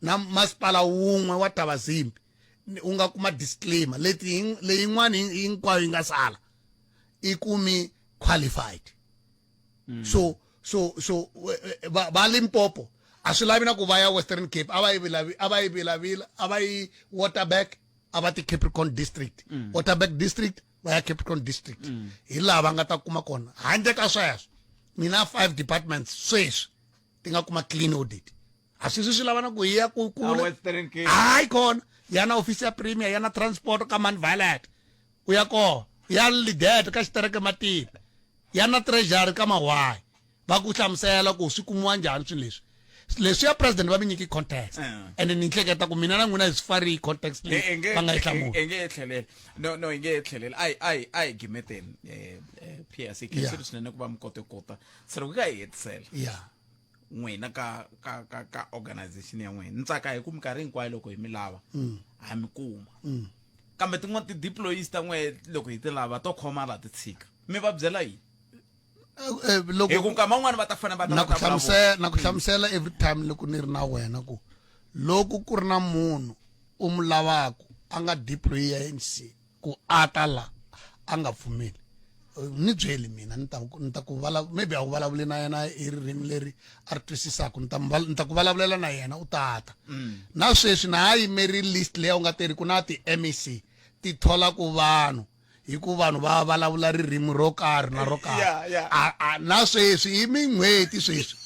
na masipala wun'we wa Tavazimbi u nga kuma disclaimer. Leti leyin'wana hinkwayo yi nga sala i kumi qualified. So so so va va Limpopo a swi lavi na ku va ya Western Cape a va yi vilavi a va yi vilavila a va yi Waterberg a va ti Capricorn District mm. Waterberg District va ya Capricorn District mm. hi laha va nga ta kuma kona handle ka sweswo mina five departments sweswi ti nga kuma clean audit a swi swi lava na ku hi ya ku kule hayi kona ya na office ya premier ya na transport ka man violet u ya kona ya lidet ka xitereke matini ya na treasury ka mahwayi va ku hlamusela ku swi kumiwa njhani swilo leswi leswi ya president va mi nyiki context eh. and ni hleketa ku mina na n'wina hi swi fari context leyi eh, va nga yi hlamula i nge tlheleli no no i nge tlheleli ai ai ai gimeteni eh, eh PS i khensile swinene ku va mi kote kuta se loko ka hi hetisela yeah n'wina ka ka ka ka organization ya n'wina ni tsaka hi ku minkarhi hinkwayo loko hi mi lava mm. ha mi kuma mm. kambe tin'wana ti-deployees ta n'we loko hi ti lava to khoma la ti tshika mi va byela yini eh, eh, loko hi ku nkama wun'wana va ta fanele va ta na ku hlamusela na ku hlamusela every time loko ni ri na wena ku loko ku ri na munhu u mu lavaka a nga deploy ya ANC ku ata la a nga pfumeli ni byeli mina ni ta ni ta ku vala maybe a wu vulavuli na yena hi ririmi leri a ri twisisaka ni ta ni ta ku vulavulela na yena u tata mm. na sweswi na ha yimeri list leyi u nga teri ku na ti-mec ti thola ku vanhu hi ku vanhu va vulavula ririmi ro karhi na ro karhi yeah, yeah. A, a, na sweswi i min'hweti sweswi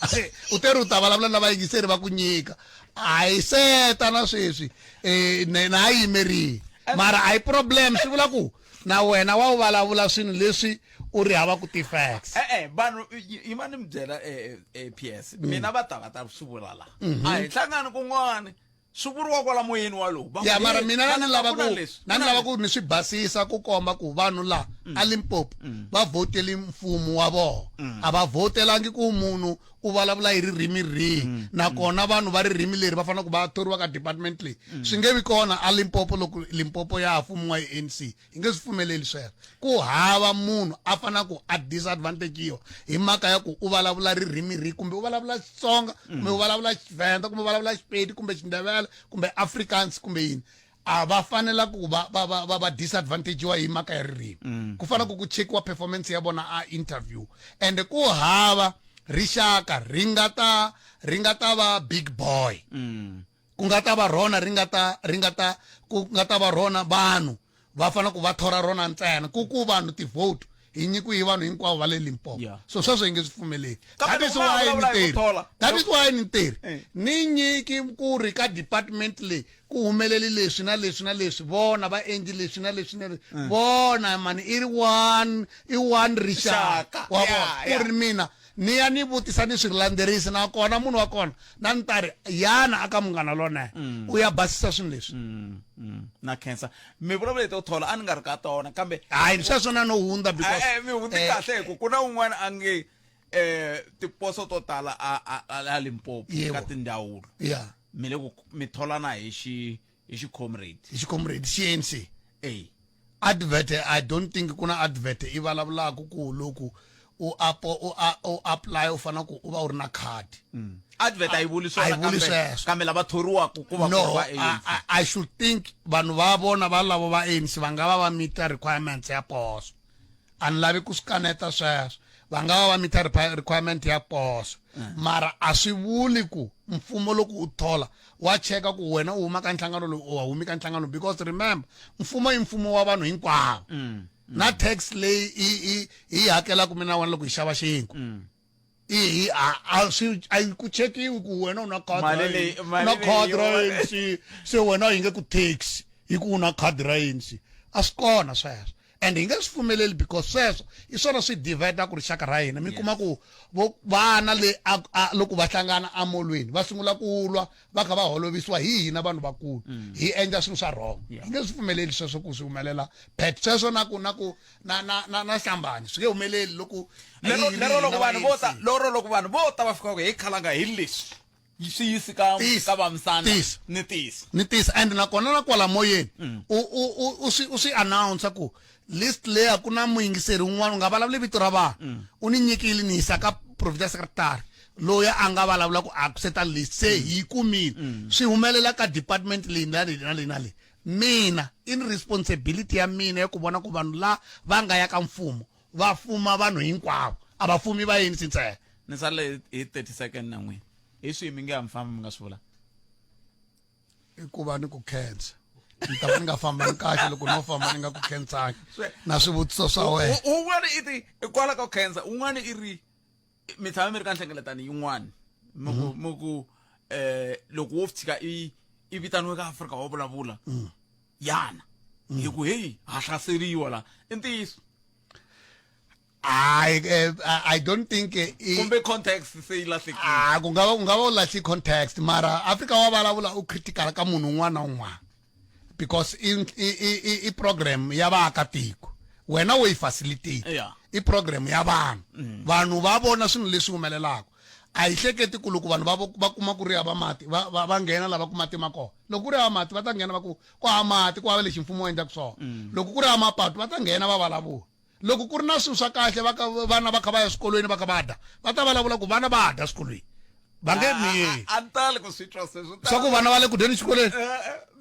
u teri u ta vulavula na vayingiseri va ku nyika a yi seta na sweswi um na ha yimerile mara a yi problem swi vula ku na wena wa wu vulavula swilo leswi u ri hava ku ti-facts e-e vanhu yima ni mi byela eh, eh, ps mm. mina va ta va ta swi vula la mm-hmm. a hi hlangani kun'wana swi vuriwa kwala moyeni walowu ya mara mina na ni lava ku na ni lava ku ni swi basisa ku komba ku vanhu la mm. a Limpopo mm. va vhoteli mfumo wa vona mm. a va vhotelangi ku munhu u vulavula hi ririmi rihi mm. nakona vanhu va ririmi leri va fanele ku va thoriwa ka department leyi mm. swi nge vi kona a Limpopo loko Limpopo ya ha fumiwa hi ANC hi nge swi pfumeleli sweswo ku hava munhu a fanele ku a disadvantagiwa hi mhaka ya ku u vulavula ririmi rihi kumbe u vulavula Xitsonga kumbe u vulavula Xivenda kumbe u vulavula Xipedi kumbe Xindebele kumbe Afrikaans kumbe yini a va fanela ku va va va va va disadvantagiwa hi mhaka ya ririmi mm. ku fanele ku ku chekiwa performance ya vona a interview and ku hava rixaka ri nga ta ri nga ta va big boy mm. ku nga ta va rona ri nga ta ri nga ta ku nga ta va rona vanhu va fanele ku va thora rona ntsena ku ku vanhu ti-vote hi nyikiwe hi vanhu hinkwavo va le limpopo Yeah. so sweswo hi nge swi pfumeleli Kambe that is loko va why ni vulavula hi ku teri thola, that is why ni teri Eh. ni nyiki ku ri ka department leyi ku humeleli leswi na leswi na leswi vona va endli leswi na leswi na leswi Eh. vona mani i ri one i one rixaka Rixaka. wa Yeah, vona ku yeah. ri mina ni ya ni vutisa ni swi landzelerisa nakona munhu wa kona na ni ta ri yana aka munghana lonene mm. u ya basisa swilo leswi mm, mm. na khensa mi vulavula hi to thola a ni nga ri ka tona kambe hayi sweswo na no hundza because eh, eh, mi hundzi eh, kahle hi ku ku na un'wana a nge eh tiposo to tala a a a Limpopo ka tindzawulo yeah mi le ku mi tholana hi xi hi xi comrade hi xi comrade CNC eh advert i don't think kuna advert i vulavulaka ku loku u apo u u apply u fanele ku u va u ri na card mm. advert a yi vuli swona kambe kambe lava thoriwaka ku va no va ANC I, I should think vanhu va vona va lavo va ANC va nga va va meet requirements ya poso a ni lavi ku swi kaneta sweswo va nga va va meet requirement ya poso mm. mara a swi vuli ku mfumo loko u thola wa cheka ku wena u huma ka nhlangano lowu u humi ka nhlangano because remember mfumo i mfumo wa vanhu hinkwavo mm, mm. na tax leyi i i hakelaka mina wena loko hi xava xinkwa mm. i hi a a swi a yi ku chekiwi ku wena u na khadi ra na khadi ra ANC se wena yi nge ku tax hi ku u na khadi ra ANC a swi kona sweswo and hi nge swi pfumeleli because sweswo i swona swi divide ku rixaka ra hina mi kuma ku vo vana le a, loko va hlangana emolweni va sungula ku lwa va kha va holovisiwa hi hina vanhu vakulu mm. hi endla swilo swa wrong hi nge swi pfumeleli sweswo ku swi humelela but sweswo na ku na ku na na na na hlambani swi nge humeleli loko lero loko vanhu vo ta lero loko vanhu vo ta va fika ku hi khalanga hi leswi swi yisi ka ka vamisana ni tisa ni tisa and nakona na kwala moyeni mm. u u u swi u swi announce ku list leyi a ku na muyingiseri un'wana u nga vulavuli vito ra vanhu mm. u ni nyikile ni yisa ka provincial secretary loyi a nga vulavula ku accepta list se mm. hi kumile swi humelela ka department leyi na leyi na leyi na leyi mina in responsibility ya mina ya ku vona ku vanhu la va nga ya ka mfumo va fuma vanhu hinkwavo a va fumi va yini ntsena. Ni sale hi 30 second na n'wina. Hi swihi mi nge ha mi fambi mi nga swi vula? I ku va ni ku khensa. Ni ta va ni nga fambangi kahle loko no famba ni nga ku khensangi na swivutiso swa wena. Un'wana i ti kwala ka ku khensa, un'wana i ri mi tshama mi ri ka nhlengeletano yin'wana mi ku mi ku eh loko wo tshika i i vitaniwe ka Afrika wa vulavula yana hi ku hey ha hlaseriwa la i ntiyiso. I, I don't think kumbe context se yi lahlekile. Ah, ku nga va ku nga va u lahle context mara Afrika wa vulavula u critical ka munhu un'wana na un'wana because i i i, i program ya vaakatiko wena wo yi facilitate Yeah. i program ya vanhu vanhu va vona swilo leswi humelelaka a yi hleketi ku loko vanhu va va kuma ku ri hava mati va va va nghena lava ku mati ma kona loko ku ri hava mati va ta nghena va ku ku hava mati ku hava lexi mfumo wu endlaka swona loko ku ri hava mapatu va ta nghena va vulavula loko ku ri na swilo swa kahle va ka vana va kha va ya swikolweni va kha va dya va ta vulavula ku vana va dya swikolweni va nge miyeli a ni tali ku swi twa sweswo swa ku vana va le ku dyeni xikolweni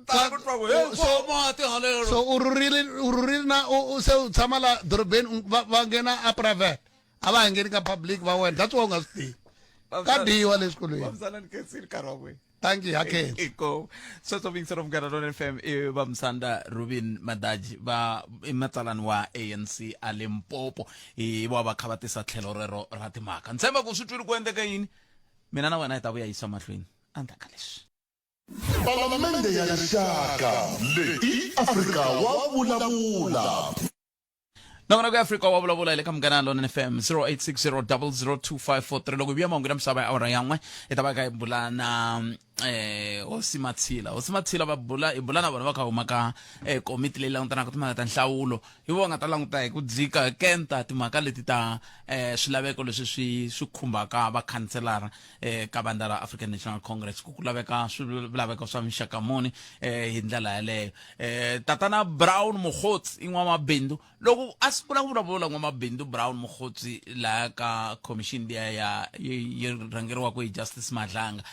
tala ku twa ku hey So- mati halelo so u rhurile u rhurile na u se u tshama la dorobeni va va nghena a private a va ha ngheni ka public va wena that's why u nga swi tivi ka dyiwa le swikolweni Vamsana ni khensile nkarhi wa n'wina thank you ha khensa iko sweswo vingiselo munghana lona fm i vamsanda rubin madaji va i matsalani wa anc a limpopo hi va va kha va tisa tlhelo rero ra timhaka ni tshemba ku swi twile ku endleka yini mina na wena hi ta vuya yisa mahlweni endzhaku ka leswi Palamende ya Rixaka leyi i Afrika wa vulavula. Nongonoko ya Afrika wa vulavula hi le ka Munghana Lonene FM 0860002543 loko hi vuya mahungu ya misava ya awara yan'we hi ta va hi kha hi bula na eh hosi Matshila hosi Matshila va bula hi bula na vona va kha huma ka eh, komiti leyi langutanaka timhaka ta nhlawulo hi vona nga ta languta hi ku dzika kenta timhaka leti ta eh, swilaveko leswi swi swi khumbaka vakhanselara eh, ka vandla ra African National Congress ku ku laveka swilaveko swa mixaka muni eh, hi ndlela yaleyo eh, tatana Brown Mogotsi i n'wamabindzu loko a sungula ku vulavula n'wamabindzu Brown Mogotsi laha ka commission liya ya yi rhangeriwaka hi Justice Madlanga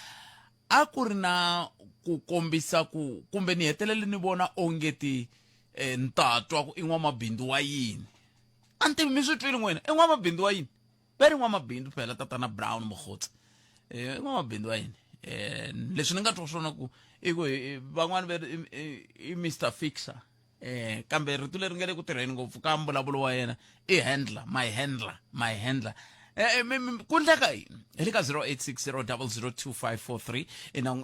a ku ri na ku kombisa ku kumbe ni hetelele ni vona onge ti eh, ni ta twa ku i n'wamabindzu wa yini a ni tivi mi swi twile n'wina i n'wamabindzu wa yini va ri n'wamabindzu phela tatana brown mogotsi um i n'wamabindzu wa yini um leswi ni nga twa swona ku i ku van'wani va ri i mr fixer eh kambe rito leri nga le ku tirheni ngopfu ka mbulavulo wa yena i handler my handler my handler eh, ku ndleka yini hi le ka 0860002543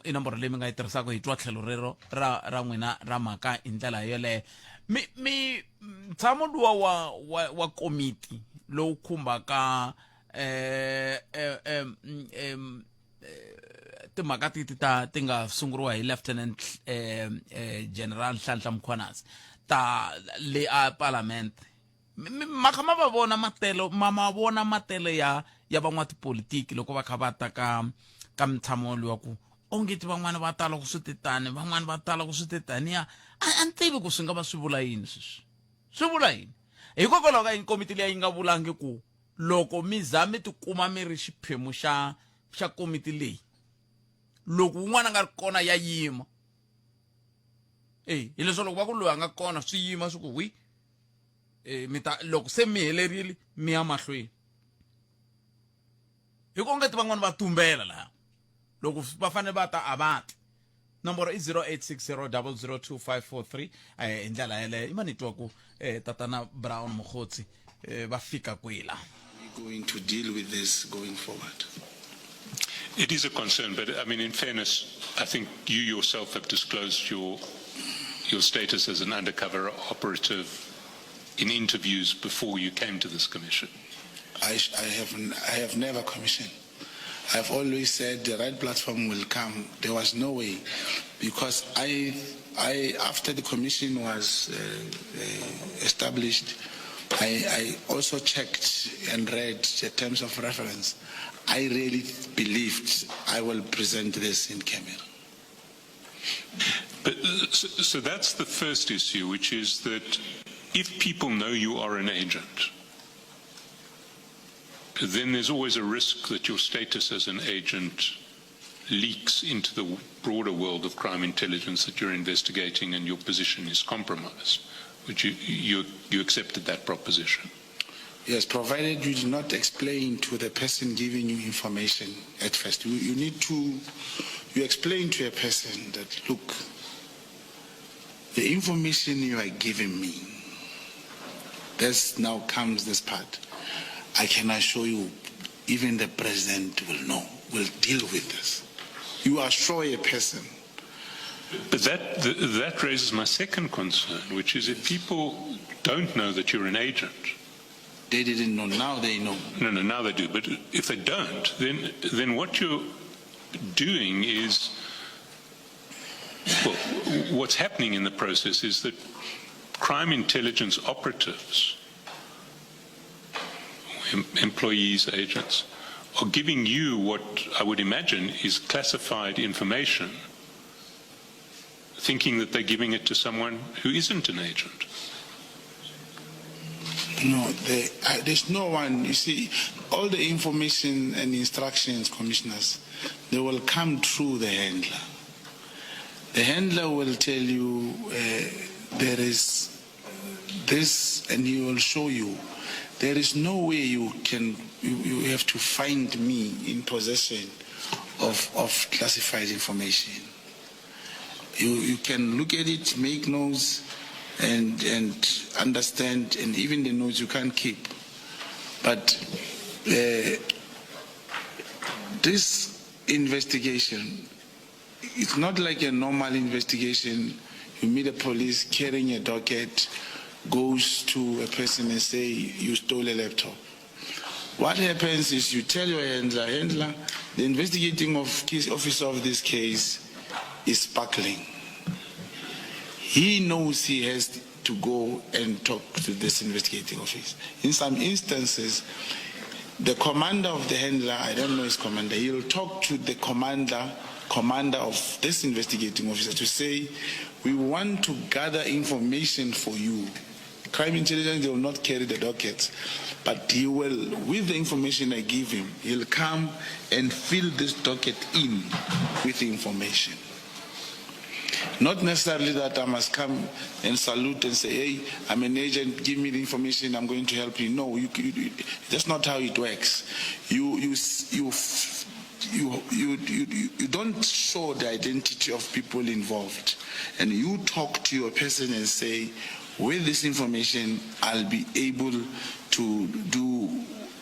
i nomboro leyi mi nga yi tirhisaka hi twa tlhelo rero ra ra n'wina ra mhaka hi ndlela yoleyo mi mi ntshamo luwa wa wa, wa komiti lowu khumbaka eh, eh, eh, eh, timhaka titi ta ti nga sunguriwa hi lieutenant eh, eh, general Nhlanhla Mkhwanazi ta le a parliament ma kha ma va vona matelo ma ma vona matelo ya ya van'watipolitiki loko va kha va ta ka ka mutshamo luwa ku onge ti van'wana va tala ku swi titani van'wana va tala ku swi titaniya a ni tivi ku swi nga va swi vula yini sweswi swi vula yini hikokwalaho ka yini komiti liya yi nga vulangi ku loko mi za mi tikuma mi ri xiphemu xa xa komiti leyi loko wun'wana a nga ri kona ya yima eyi hileswo loko va ku loyi a nga kona swi yima swi ku wi e, mi ta loko se mi helerile mi ya mahlweni hi ku ongeti van'wana va tumbela laha loko va fanele va ta a va ti nomboro i 0860002543 eh, hi ndlela yeleyo i ma ni twa ku eh, tatana brown mogotsi eh, va fika kwihi laha going to deal with this going forward? It is a concern, but I mean, in fairness, I think you yourself have disclosed your your status as an undercover operative in interviews before you came to this commission. I, I, have, I have never commissioned. I've always said the right platform will come. There was no way, because I, I after the commission was uh, uh, established, I, I also checked and read the terms of reference. I really believed I will present this in camera. But so, so that's the first issue, which is that if people know you are an agent, then there's always a risk that your status as an agent leaks into the broader world of crime intelligence that you're investigating and your position is compromised. Would you, you, you accepted that proposition? Yes, provided you do not explain to the person giving you information at first. You, you need to, you explain to a person that, look, the information you are giving me, this now comes this part. I can assure you, even the president will know, will deal with this. You assure a person. But that, that raises my second concern, which is if people don't know that you're an agent. They didn't know. Now they know. No, no, now they do. But if they don't, then, then what you're doing is, well, what's happening in the process is that crime intelligence operatives, employees, agents, are giving you what I would imagine is classified information, thinking that they're giving it to someone who isn't an agent. No, they, there's no one. You see, all the information and instructions, commissioners, they will come through the handler. The handler will tell you uh, there is this, and he will show you. There is no way you can, you, you have to find me in possession of, of classified information. You, you can look at it, make notes, and, and understand, and even the notes you can't keep. But uh, this investigation, it's not like a normal investigation. You meet a police carrying a docket, goes to a person and say, you stole a laptop. What happens is you tell your handler, handler, the investigating of officer of this case is sparkling. He knows he has to go and talk to this investigating office. In some instances, the commander of the handler, I don't know his commander, he'll talk to the commander, commander of this investigating officer to say, we want to gather information for you. Crime intelligence, they will not carry the dockets, but he will, with the information I give him, he'll come and fill this docket in with the information. Not necessarily that I must come and salute and say, hey, I'm an agent, give me the information, I'm going to help you. No, you, you, that's not how it works. You, you, you, you, you, you, you don't show the identity of people involved. And you talk to your person and say, with this information, I'll be able to do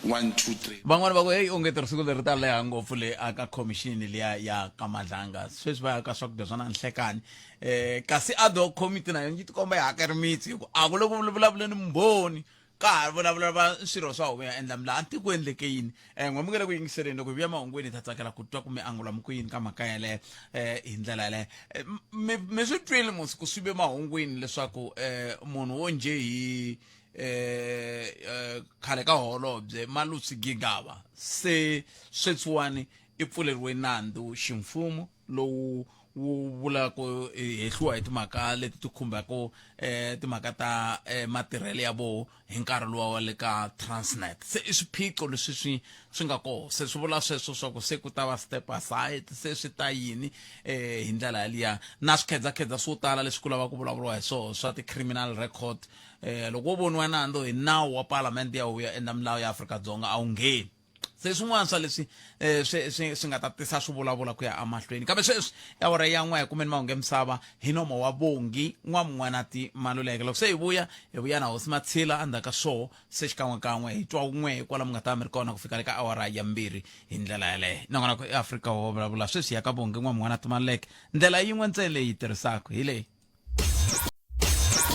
1 2 3 van'wani va ku heyi onge tirhisiku leri ta leha ngopfu le aka khomixini liya ya ka madlanga sweswi va ya ka swakudya swa na nhlekani um kasi ad hoc committee na yona yi tikomba yi hakeri mitsi hi ku a ku le ku vulavuleni mbhoni ka ha vulavula va swirho swa huvo ya endla milaha a ku endleke yini um n'we mi nge le ku yingiseleni loko hi vuya mahungwini hi ta tsakela ku twa kumbe angula mi ku yini ka mhaka yeleyo um hi ndlela yeleyo eh, mi mi swi twile musi ku swi ve mahungwini leswaku um munhu wo njhe hi eh khale ka holobye Malusi Gigaba se sweswiwani i pfuleriwe nandzu ximfumo lowu wu vulaka hehliwa hi timhaka leti ti khumbaka eh timhaka ta eh, matirhelo ya voho hi nkarhi luwa wa le ka Transnet se i swiphiqo leswi swi swi nga koho se swi vula sweswo swa ku se ku ta va step aside se swi ta yini eh hi ndlela yaliya na swikhedzakhedza swo tala leswi ku lava ku vulavuriwa hi swoho swa ti-criminal record eh loko wo voniwa nandzu hi nawu wa palamende ya huvo ya endla milawu ya Afrika-Dzonga a wu ngheni se swin'wana swa leswi eh, swi swi swi nga ta tisa swi vulavula ku ya emahlweni kambe sweswi awara ya n'we hi kumeni mahungu ya misava hi nomo wa vongi n'wamun'wanati maluleke loko se hi vuya hi vuya na hosi matshila endzhaku ka swoho se xikan'wekan'we hi twa wun'we kwala mi nga ta mi ri kona ku fika le ka awara ya mbirhi hi ndlela yaleyo nakona ku eafrika wa vulavula sweswi ya ka vongi n'wamun'wanati maluleke ndlela yin'we ntsena leyi yi tirhisaka hi leyi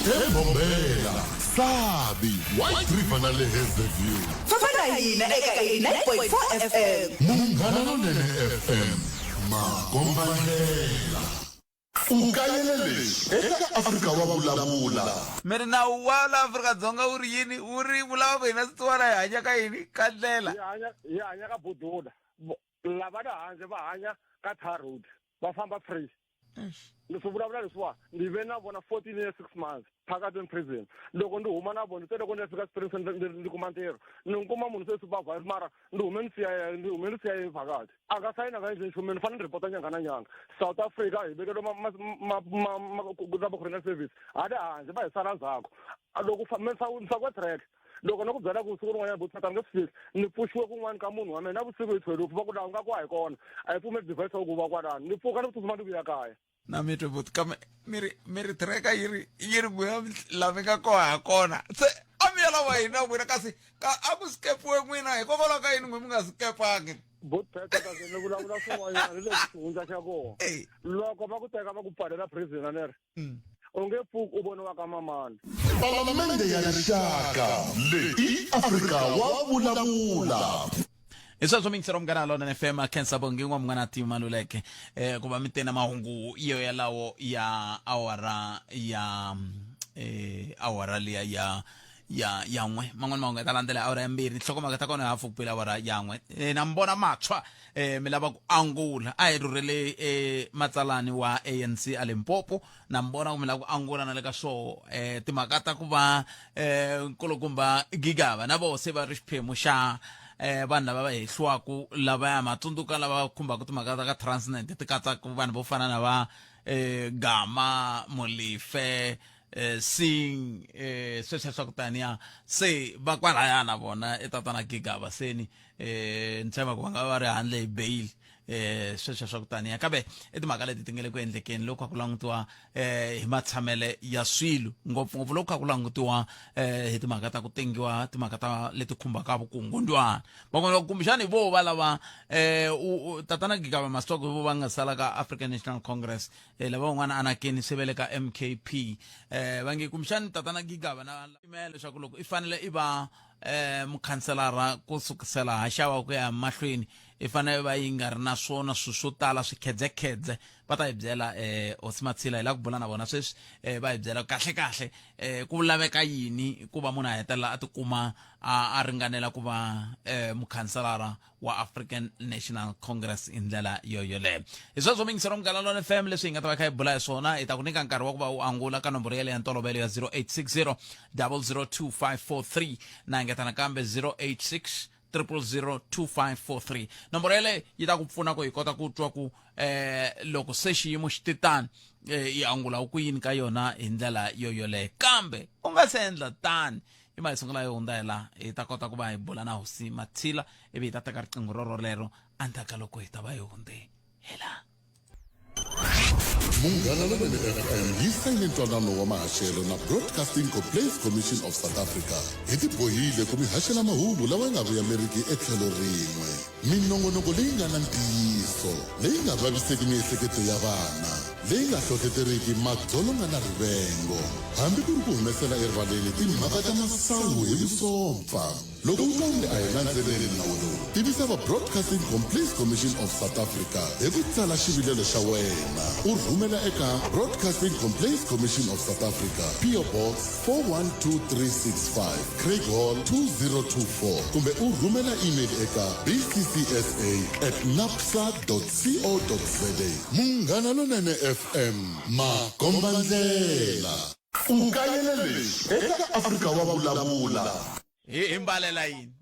Ebombela, Sabi, White River na le Hazyview. Famba na hina eka 89.4 FM. Munghana Lonene FM, makombandlela. U kayele leswi eka Afrika wa vulavula. Mi ri nawu wa la Afrika-Dzonga wu ri yini? Wu ri wu lava ku hina swisiwana hi hanya ka yini? Ka ndlela. Hi hanya hi hanya ka budula. Lava le handle va hanya ka tar road. Va famba free. Leswi vulavula leswiwa ni ve na vona 14 years 6 months phakathi in prison loko ndi huma na vona se loko ni ya fika Springs ndzi kuma ntirho ni kuma munhu se supervisor mara ndi hume ni siya ndi hume ni siya phakathi a nga sayina nga endli nchumu ni fanele ni report nyanga na nyanga South Africa hi vekeliwe ma ma ma ma service hale handle va hi sala ndzhaku loko ni fakiwe track. Loko no ku byela ku siku rin'wanyana buti ni nge swi fihli, ni pfuxiwe kun'wana ka munhu wa mina navusiku hi thwelufu va ku laha u nga ku a hi kona, a hi pfumeli device ya ku va kwalano. Ni pfuka ni ku tsutsuma ni vuya kaya. Na mi twe buti kambe mi ri mi ri tracker yi ri yi ri n'wina la mi nga koho ha kona se a mi ya lava yini na n'wina kasi ka a ku skepiwe n'wina hikokwalaho ka yini n'we mi nga skepangi Buti Phetha kasi ni vulavula swin'wanyana ni leswi xihundla xa kona. Loko va ku teka va ku pfalela prison a ni ri u nge pfuki u voniwa ka mamani. Palamende ya Rixaka leyi i Afrika wa vulavula. Hi sweswo mingisero munghana lonene fm khensa bongi n'wa munghana ti maluleke eh ku va mi tena mahungu yo yalawo ya awara ya eh awara liya ya ya ya n'we man'wana mahungu ya ta landzela awara ya mbirhi nhlokomhaka ta kona hafu ku pela awara ya n'we eh, na mi vona matshwa eh, mi lava ku angula a hi rhurhele eh, matsalani wa anc a limpopo na mi vona ku mi lava ku angula na le ka swoho eh, timhaka ta ku va eh, nkulukumba gigava na voho se va ri xiphemu xa eh, vanhu lava va hehliwaku lavaya matsundzuka lava khumbaka timhaka ta ka transnet ti katsaka vanhu vo fana na va eh, gama mulife eh, sing eh, sweswiya swa ku taniya se va kwalaya na vona e tatana gigava seni eh, ni tshemba ku va nga va ri handle hi bail eh sweswiya swa ku taniya kambe i timhaka leti ti nga le ku endlekeni loko kha ku langutiwa eh hi matshamele ya swilo ngopfungopfu loko kha ku langutiwa eh hi timhaka ta ku tengiwa timhaka ta leti khumbaka vukungundwana van'wana va kumbexani hi vo va lava eh tatana gigaba masitoko hi vo va nga sala ka African National Congress eh, lava van'wana anakeni se va le ka mkp eh, va nge kumbexani tatana gigaba na pimela leswaku loko i fanele i va eh, mukhanselara ku sukisela haxawa ku ya mahlweni i fanele va yi nga ri na swona swilo swo tala swikhedzekhedze va ta hi byela eh, hosi matshila hi lava ku bula na vona sweswi eh, va hi byela kahle kahle eh, ku laveka yini ku va munhu a hetelela a tikuma a, a ringanela ku va eh, mukhanselara wa African National Congress hi ndlela yo yoleyo hi sweswo mingisero munghana lona fm leswi hi nga ta va kha hi bula hi swona hi ta ku nyika nkarhi wa ku va u angula ka nomboro yaleyo ya ntolovelo ya 0860 002543 na engeta nakambe 086 0002543 nomboro yaleyo yi ta ku pfuna ku hi kota ku twa ku eh loko se xiyimo xi titani eh, yi angula ku yini ka yona hi ndlela yo yoleyo kambe u nga se endla tani i ma hi sungula yi hundza hi laha hi ta kota ku va hi bula na hosi mathila ivi hi ta teka riqingho roro lero endzhaku ka loko hi ta va hi hundze hi laha Munghana Lonene FM yi sayine ntwanano wa mahaxelo na Broadcasting Complaints Commission of South Africa. Hi tibohile ku mi haxela mahungu lawa ya nga vuyameriki etlhelo rin'we. Minongonoko leyi nga na ntiyiso, leyi nga vaviseki miehleketo ya vana, leyi nga hlohleteriki madzolonga na rivengo, hambi ku ri ku humesela erivaleni timhaka ta masangu hi vusompfa. Loko u twa onge a hi landzeleli nawu lowu, tivisa va Broadcasting Complaints Commission of South Africa hi ku tsala xivilelo xa wena u rhumela eka Broadcasting Complaints Commission of South Africa, PO Box 412365, Craighall 2024 kumbe u rhumela email eka bccsa at napsa co za. Munghana Lonene FM, makombandlela. U kayele leswi eka Afrika wa Vulavula. Hi hi mbalela yini?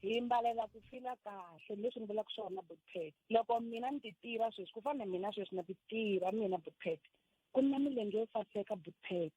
Hi mbalela ku fila kahle leswi ni vulaka swona Butpet. Loko mina ni ti tiva sweswi ku fana na mina sweswi na ti tiva mina Butpet ku na milenge yo saseka Butpet.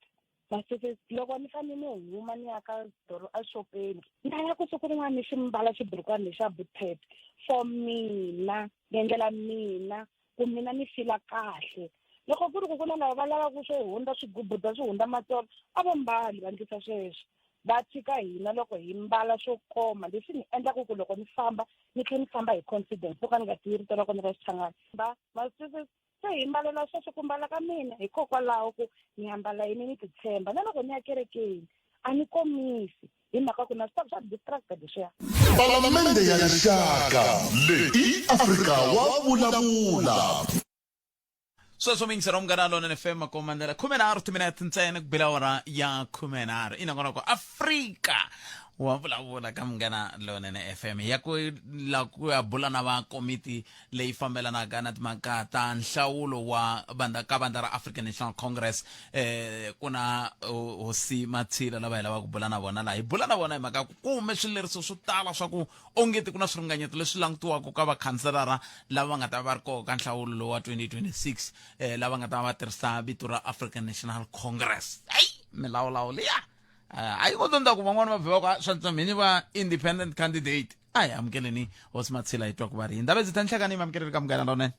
Masese loko ni fanele ni huma ni ya ka doro exopeni na ya ku siku rin'wana ni xi mbala xiburukwana lexa Butpet for mina ni endlela mina ku mina ni fila kahle loko ku ri ku ku na lava va lavaka swo hundza swigubuda swi hundza matsolo a va mbali va ndlisa sweswo va tshika hina loko hi mbala swo koma leswi ni endlaka ku loko ni famba ni tlhela ni famba hi confidence no ka ni nga tivi rito ra kona ra xichangani va masese se hi mbalela sweswo ku mbala ka mina hikokwalaho ku ni ambala yini ni titshemba na loko ni ya kerekeni a ni komisi hi mhaka ku na swi swa distracta leswiya Palamende ya Rixaka leyi i Afrika wa vulavula. Sweswo miyingiselo munghana lonene fm makomandela khumenharhu timinete ntsena ku bela awara ya khumenharhu i nongonoko afrika wa vulavula ka munghana lonene fm ya ku la ku ya bula na va komiti leyi fambelanaka na timhaka ta nhlawulo wa vandla ka vandla ra African National Congress eh ku na hosi Matshila lava hi lavaka ku bula na vona laha hi bula na vona hi mhaka ku kume swileriso swo tala swa ku ongeti ku na swiringanyeto leswi langutiwaka ka vakhanselara lava va nga ta va ri koho ka nhlawulo lowu wa 2026 eh lava nga ta va tirhisa vito ra African National Congress ayi milawulawu liya. A yi ngo tondza ku van'wani va vhe va ku "Ah, swa ntswa mhini va independent candidate. A hi amukeleni hosi Matshila hi twa ku va ri yini. Ndaba byi ta nhlekani mi amukeleni ka Munghana Lonene.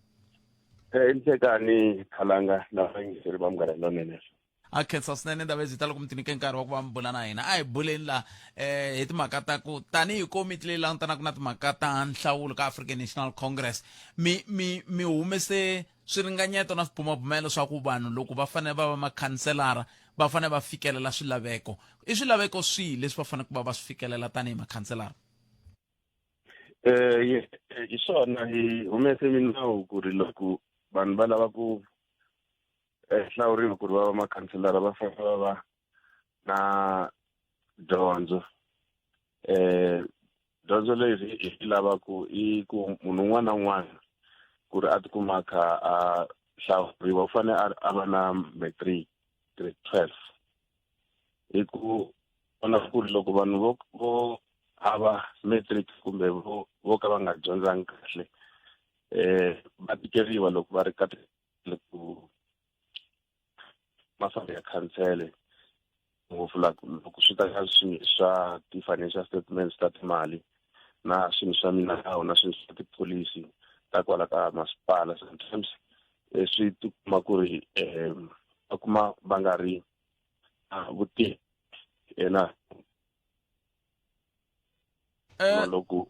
Nhlekani Khalanga na vayingiseri va Munghana Lonene. A khensa swinene ndaba byi ta loko mi tinike nkarhi wa ku va mi bula na hina. A hi buleni la hi timhaka ta ku tanihi komiti leyi langutanaka na timhaka ta nhlawulo ka African National Congress, mi mi mi humese swiringanyeto na swibumabumelo swa ku vanhu loko va fanele va va makhanselara va fanele va fikelela swilaveko. I swilaveko swihi leswi va faneleke va va swi fikelela tanihi makhanselara? Hi swona, hi humese minawu ku ri loko vanhu va lava ku hlawuriwa ku ri va va makhanselara va fanele va va na dyondzo. Dyondzo leyi hi yi lavaku i ku munhu un'wana na un'wana ku ri a tikuma a kha a hlawuriwa u fanele a va na matric grade 12, hi ku vona ku ri loko vanhu vo hava matric kumbe vo ka va nga dyondzangi kahle, va tikeriwa loko va ri ka ku mafambi ya khansele, ngopfu loko swi ta ka swilo swa ti-financial statements ta timali na swilo swa minawu na swilo swa tipholisi ta kwala ka masipala. Sometimes swi tikuma ku ri va kuma va nga ri vutivi na loko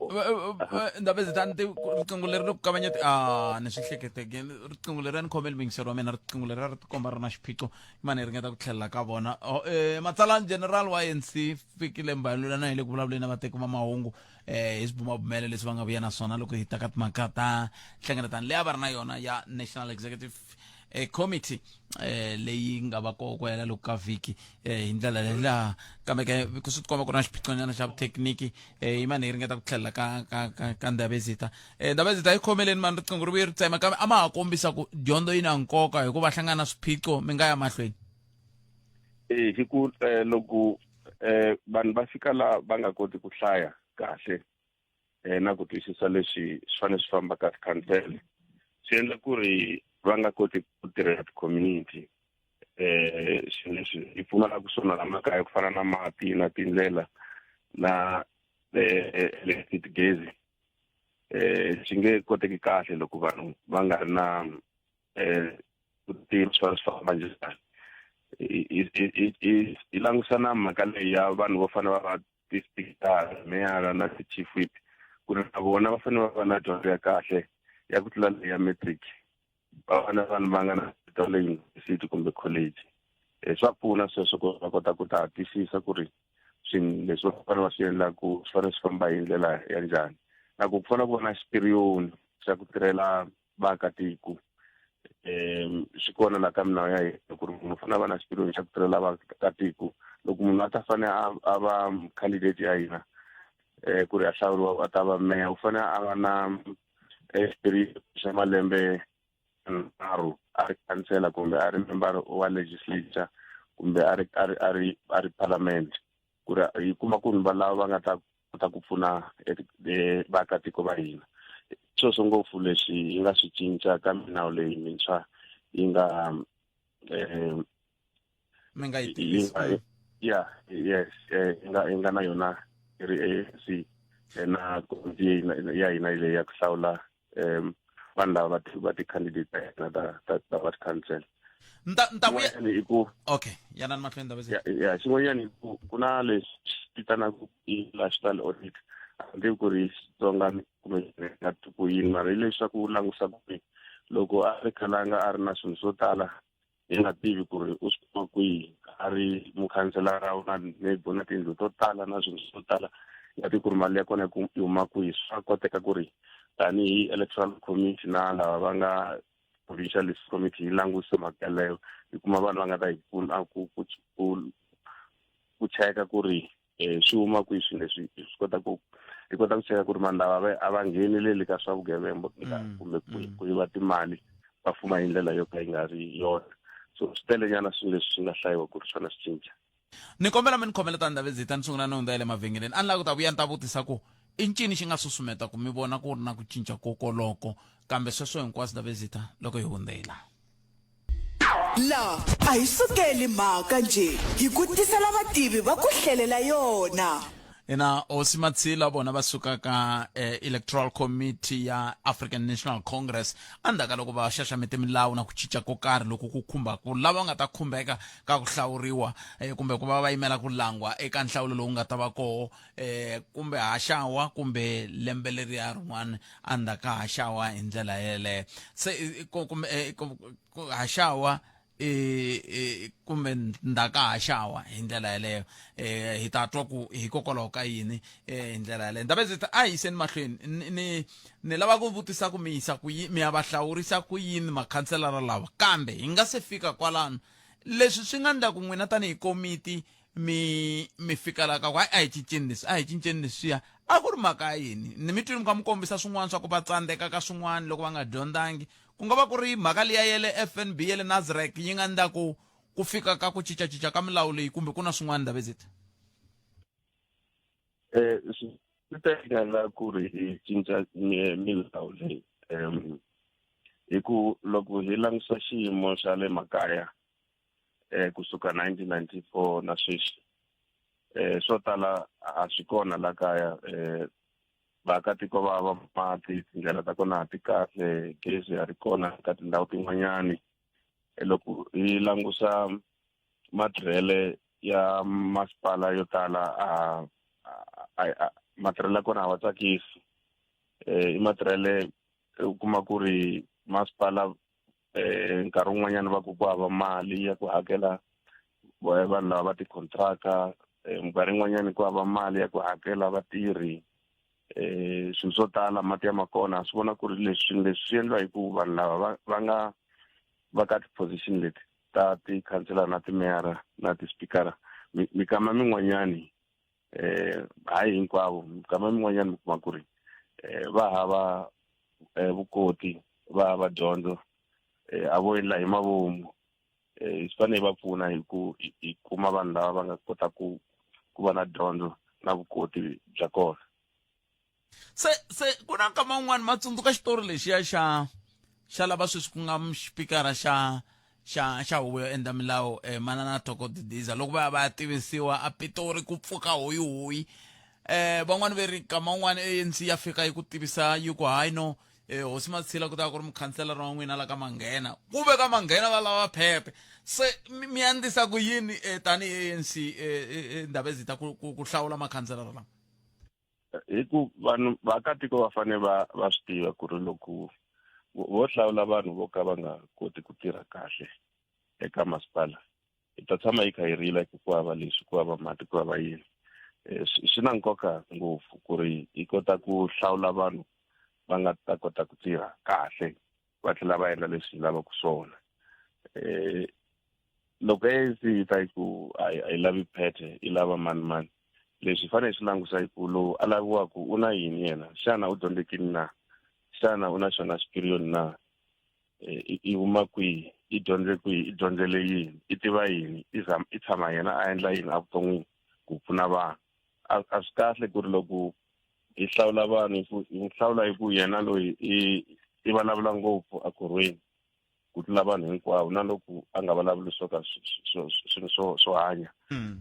Ndaba ezitani ti riqingho leri ri ku kavanyeti a ni swi hleketeke riqingho leri a ni khomeli muyingiseri wa mina. Riqingho leri a ri tikomba ri na xiphiqo, mani hi ringeta ku tlhelela ka vona. Matsalani general wa ANC Fikile Mbalula na hi le ku vulavuleni na vateki va mahungu hi swibumabumelo leswi va nga vuya na swona loko hi ta ka timhaka ta nhlengeletano leyi a va ri na yona ya National Executive Committee leyi nga va kona ku hela loko ka vhiki hi ndlela leyi laha kambe ke ku swi tikomba ku ri na xiphiqonyana xa vuthekiniki. Yimani hi ringeta ku tlhelela ka Ndabezitha. Ndabezitha, yi khomeleni mani, riqingho ri vuye ri tsema, kambe a ma ha kombisa ku dyondzo yi na nkoka hikuva hlangana na swiphiqo. Mi nga ya mahlweni. Hi ku loko vanhu va fika la va nga koti ku hlaya kahle na ku twisisa leswi swi fanele swi famba ka tikhansele, swi endla ku ri va nga koti ku tirhela ti-community. Swilo leswi hi pfumalaka swona la makaya ku fana na mati na tindlela na electricity, gezi, swi nge koteki kahle loko vanhu va nga ri na ku tiva swi fanele swi famba njhani. Hi langusa na mhaka leyi ya vanhu vo fanele va va ti-speaker, meyara na ti-chief whip, ku ri na vona va fanele va va na dyondzo ya kahle ya ku tlula leyi ya matric, va va na vanhu va nga na ta le university kumbe college. Swa pfuna sweswo ku va kota ku ta twisisa ku ri swilo leswi va fanele va swi endlaku swi fanele swi famba hi ndlela ya njhani, na ku fanele ku va na xipiriyoni xa ku tirhela vaakatiko. Swi kona la ka minawu ya hina ku ri munhu u fanele a va na xipiriyoni xa ku tirhela vaakatiko. Loko munhu a ta fanele a va candidate ya hina ku ri a hlawuriwa a ta va meya, u fanele a va na experience xa malembe nharhu a ri khansela kumbe a ri member wa legislature kumbe a ri parliament, ku ri hi kuma ku va lava va nga ta kota ku pfuna vaakatiko va hina. Sweswo ngopfu leswi hi nga swi cinca ka minawu leyi mintshwa yi nga Mi nga yi tivisa. Ya, yes, hi nga na yona hi ri ANC na komiti ya hina leyi ya ku hlawula vanhu lava va ti-candidate ta hina ta va ti-council. Nta vuya. I ku Okay, yanani mahlweni, Ndabezitha. Ya, xin'wanyana i ku na leswi vitanaka i lifestyle audit. A ku ri Xitsonga kumbe nga ku yini, mara hi leswaku langusa ku ri loko a ri khalanga a ri na swilo swo tala hi nga tivi ku ri u swi kuma kwihi, a ri mukhanselara u na maybe u na tiyindlu to tala na swilo swo tala, hi nga tivi ku ri mali ya kona yi huma kwihi, swa koteka ku ri tanihi electoral committee na lava va nga provincial list committee yi langutisa mhaka yaleyo, hi kuma vanhu va nga ta hi pfuna ku cheka ku ri swi huma kwihi swilo leswi, swi kota ku hi kota ku cheka ku ri vanhu lava a va ngheneleli ka swa vugevenga kumbe ku yiva timali, va fuma hi ndlela yo ka yi nga ri yona. So swi telenyana swilo leswi swi nga hlayiwa ku ri swona swi cinca. Ni kombela mi ni khomela ta Ndabezitha, ni sungula ni hundza ya le mavhengeleni. A ni lava ku ta vuya ni ta vutisa ku i ncini xi nga susumeta ku mi vona ku ri na ku cinca kokoloko, kambe sweswo hinkwaswo, Ndabezitha, loko hi hundzela. La a hi sukeli mhaka njhe hi ku tisela vativi va ku hlelela yona. Ina hosi Matshila vona va suka ka eh, Electoral Committee ya African National Congress endzhaku ka loko va xaxamete milawu na ku cinca ko karhi loku ku khumbaka lava nga ta khumbeka ka ku hlawuriwa eh, kumbe ku va va yimela ku langwa eka nhlawulo lowu nga ta va koho eh, kumbe haxawa kumbe lembe leriya rin'wana endzhaku ka haxawa hi ndlela yeleyo se eh, kumbe eh, haxawa e, kumbe ndzhaka haxawa hi ndlela yeleyo eh hi ta twa ku hikokwalaho ka yini eh hi ndlela yeleyo ndaba ndzi ta a hi yiseni mahlweni ni ni ni lava ku vutisa ku mi yisa ku mi ya va hlawurisa ku yini makhanselara lawa kambe hi nga se fika kwalano leswi swi nga ndla ku n'wina tanihi komiti mi mi fika la ka ku a hi cinceni leswi a hi cinceni leswiya a ku ri mhaka ya yini ni mi twini mi kha mi kombisa swin'wana swa ku va tsandzeka ka swin'wana loko va nga dyondzangi ku nga va ku ri mhaka liya ya le FNB ya le Nasrec yi nga endla ku ku fika ka ku cincacinca ka milawu leyi kumbe ku na swin'wana Ndabezitha? Eh swi ta endla ku ri hi cinca milawu leyi um hi ku loko hi langusa xiyimo xa le makaya eh kusuka 1994 na sweswi eh swo tala a swi kona la kaya eh vaakatiko va va mati tindlela ta kona a ti kahle gezi a ri kona ka tindhawu tin'wanyani loko hi langusa matirhele ya masipala yo tala a a matirhele ya kona a wa tsakisi um i matirhele u kuma ku ri masipala um nkarhi wun'wanyana va ku ku hava mali ya ku hakela vanhu lava va tikontraka minkarhi yin'wanyani ku hava mali ya ku hakela vatirhi eh swilo swo tala mati ya makona swi vona ku ri leswi leswi swi endliwa hi ku vanhu lava va va nga va ka ti-position leti ta ti-councilor na timeyara na ti-speakera mikama min'wanyani eh hayi hinkwavo mikama min'wanyani mi kuma ku ri eh va hava eh, vukoti va hava dyondzo eh, a vo endla hi mavomu eh, swi fanele va pfuna hi ku hi kuma vanhu lava va nga kota ku ku va na dyondzo na vukoti bya kona se se ku na nkama wun'wani ma tsundzuka xitori lexiya xa xa lava sweswi ku nga xipikara xa xa xa huvo yo endla milawu eh, manana Thoko Didiza loko va ya va ya tivisiwa a Pitori ku pfuka hoyihoyi eh van'wani ve ri nkama wun'wani ANC ya fika yi ku tivisa yi ku hayi no eh, hosi Matshila ku ta ku ri mukhanselara wa n'wina la ka Manghena ku ve ka Manghena va lava phephe se mi andzisa ku yini eh, tanihi ANC eh, eh, Ndabezitha ku, ku, ku hlawula makhanselara lama hi ku vanhu vaakatiko va fanele va va swi tiva ku ri loko vo hlawula vanhu vo ka va nga koti ku tirha kahle eka masipala hi ta tshama hi kha hi rila ku ku hava leswi ku hava mati ku hava yini eh, swi na nkoka ngopfu ku ri hi kota ku hlawula vanhu va nga ta kota ku tirha kahle va tlhela va endla leswi hi lavaka swona um loko ANC yi ta yi ku a yi lavi phethe yi lava mani mani leswi hi fanele hi swi langusa hi ku lowu a laviwaka u na yini yena xana u dyondzekile na xana u na xona xipiriyoni na eh, i huma kwihi i dyondze kwihi i dyondzele yini i tiva yini i i tshama yena a endla yini evuton'wini ku pfuna vanhu a swi kahle ku ri loko hi hlawula vanhu hi hlawula hi ku yena loyi i i vulavula ngopfu ekhorhweni ku tlula vanhu hinkwavo na loko a nga vulavuli swo ka swilo swo swo hanya um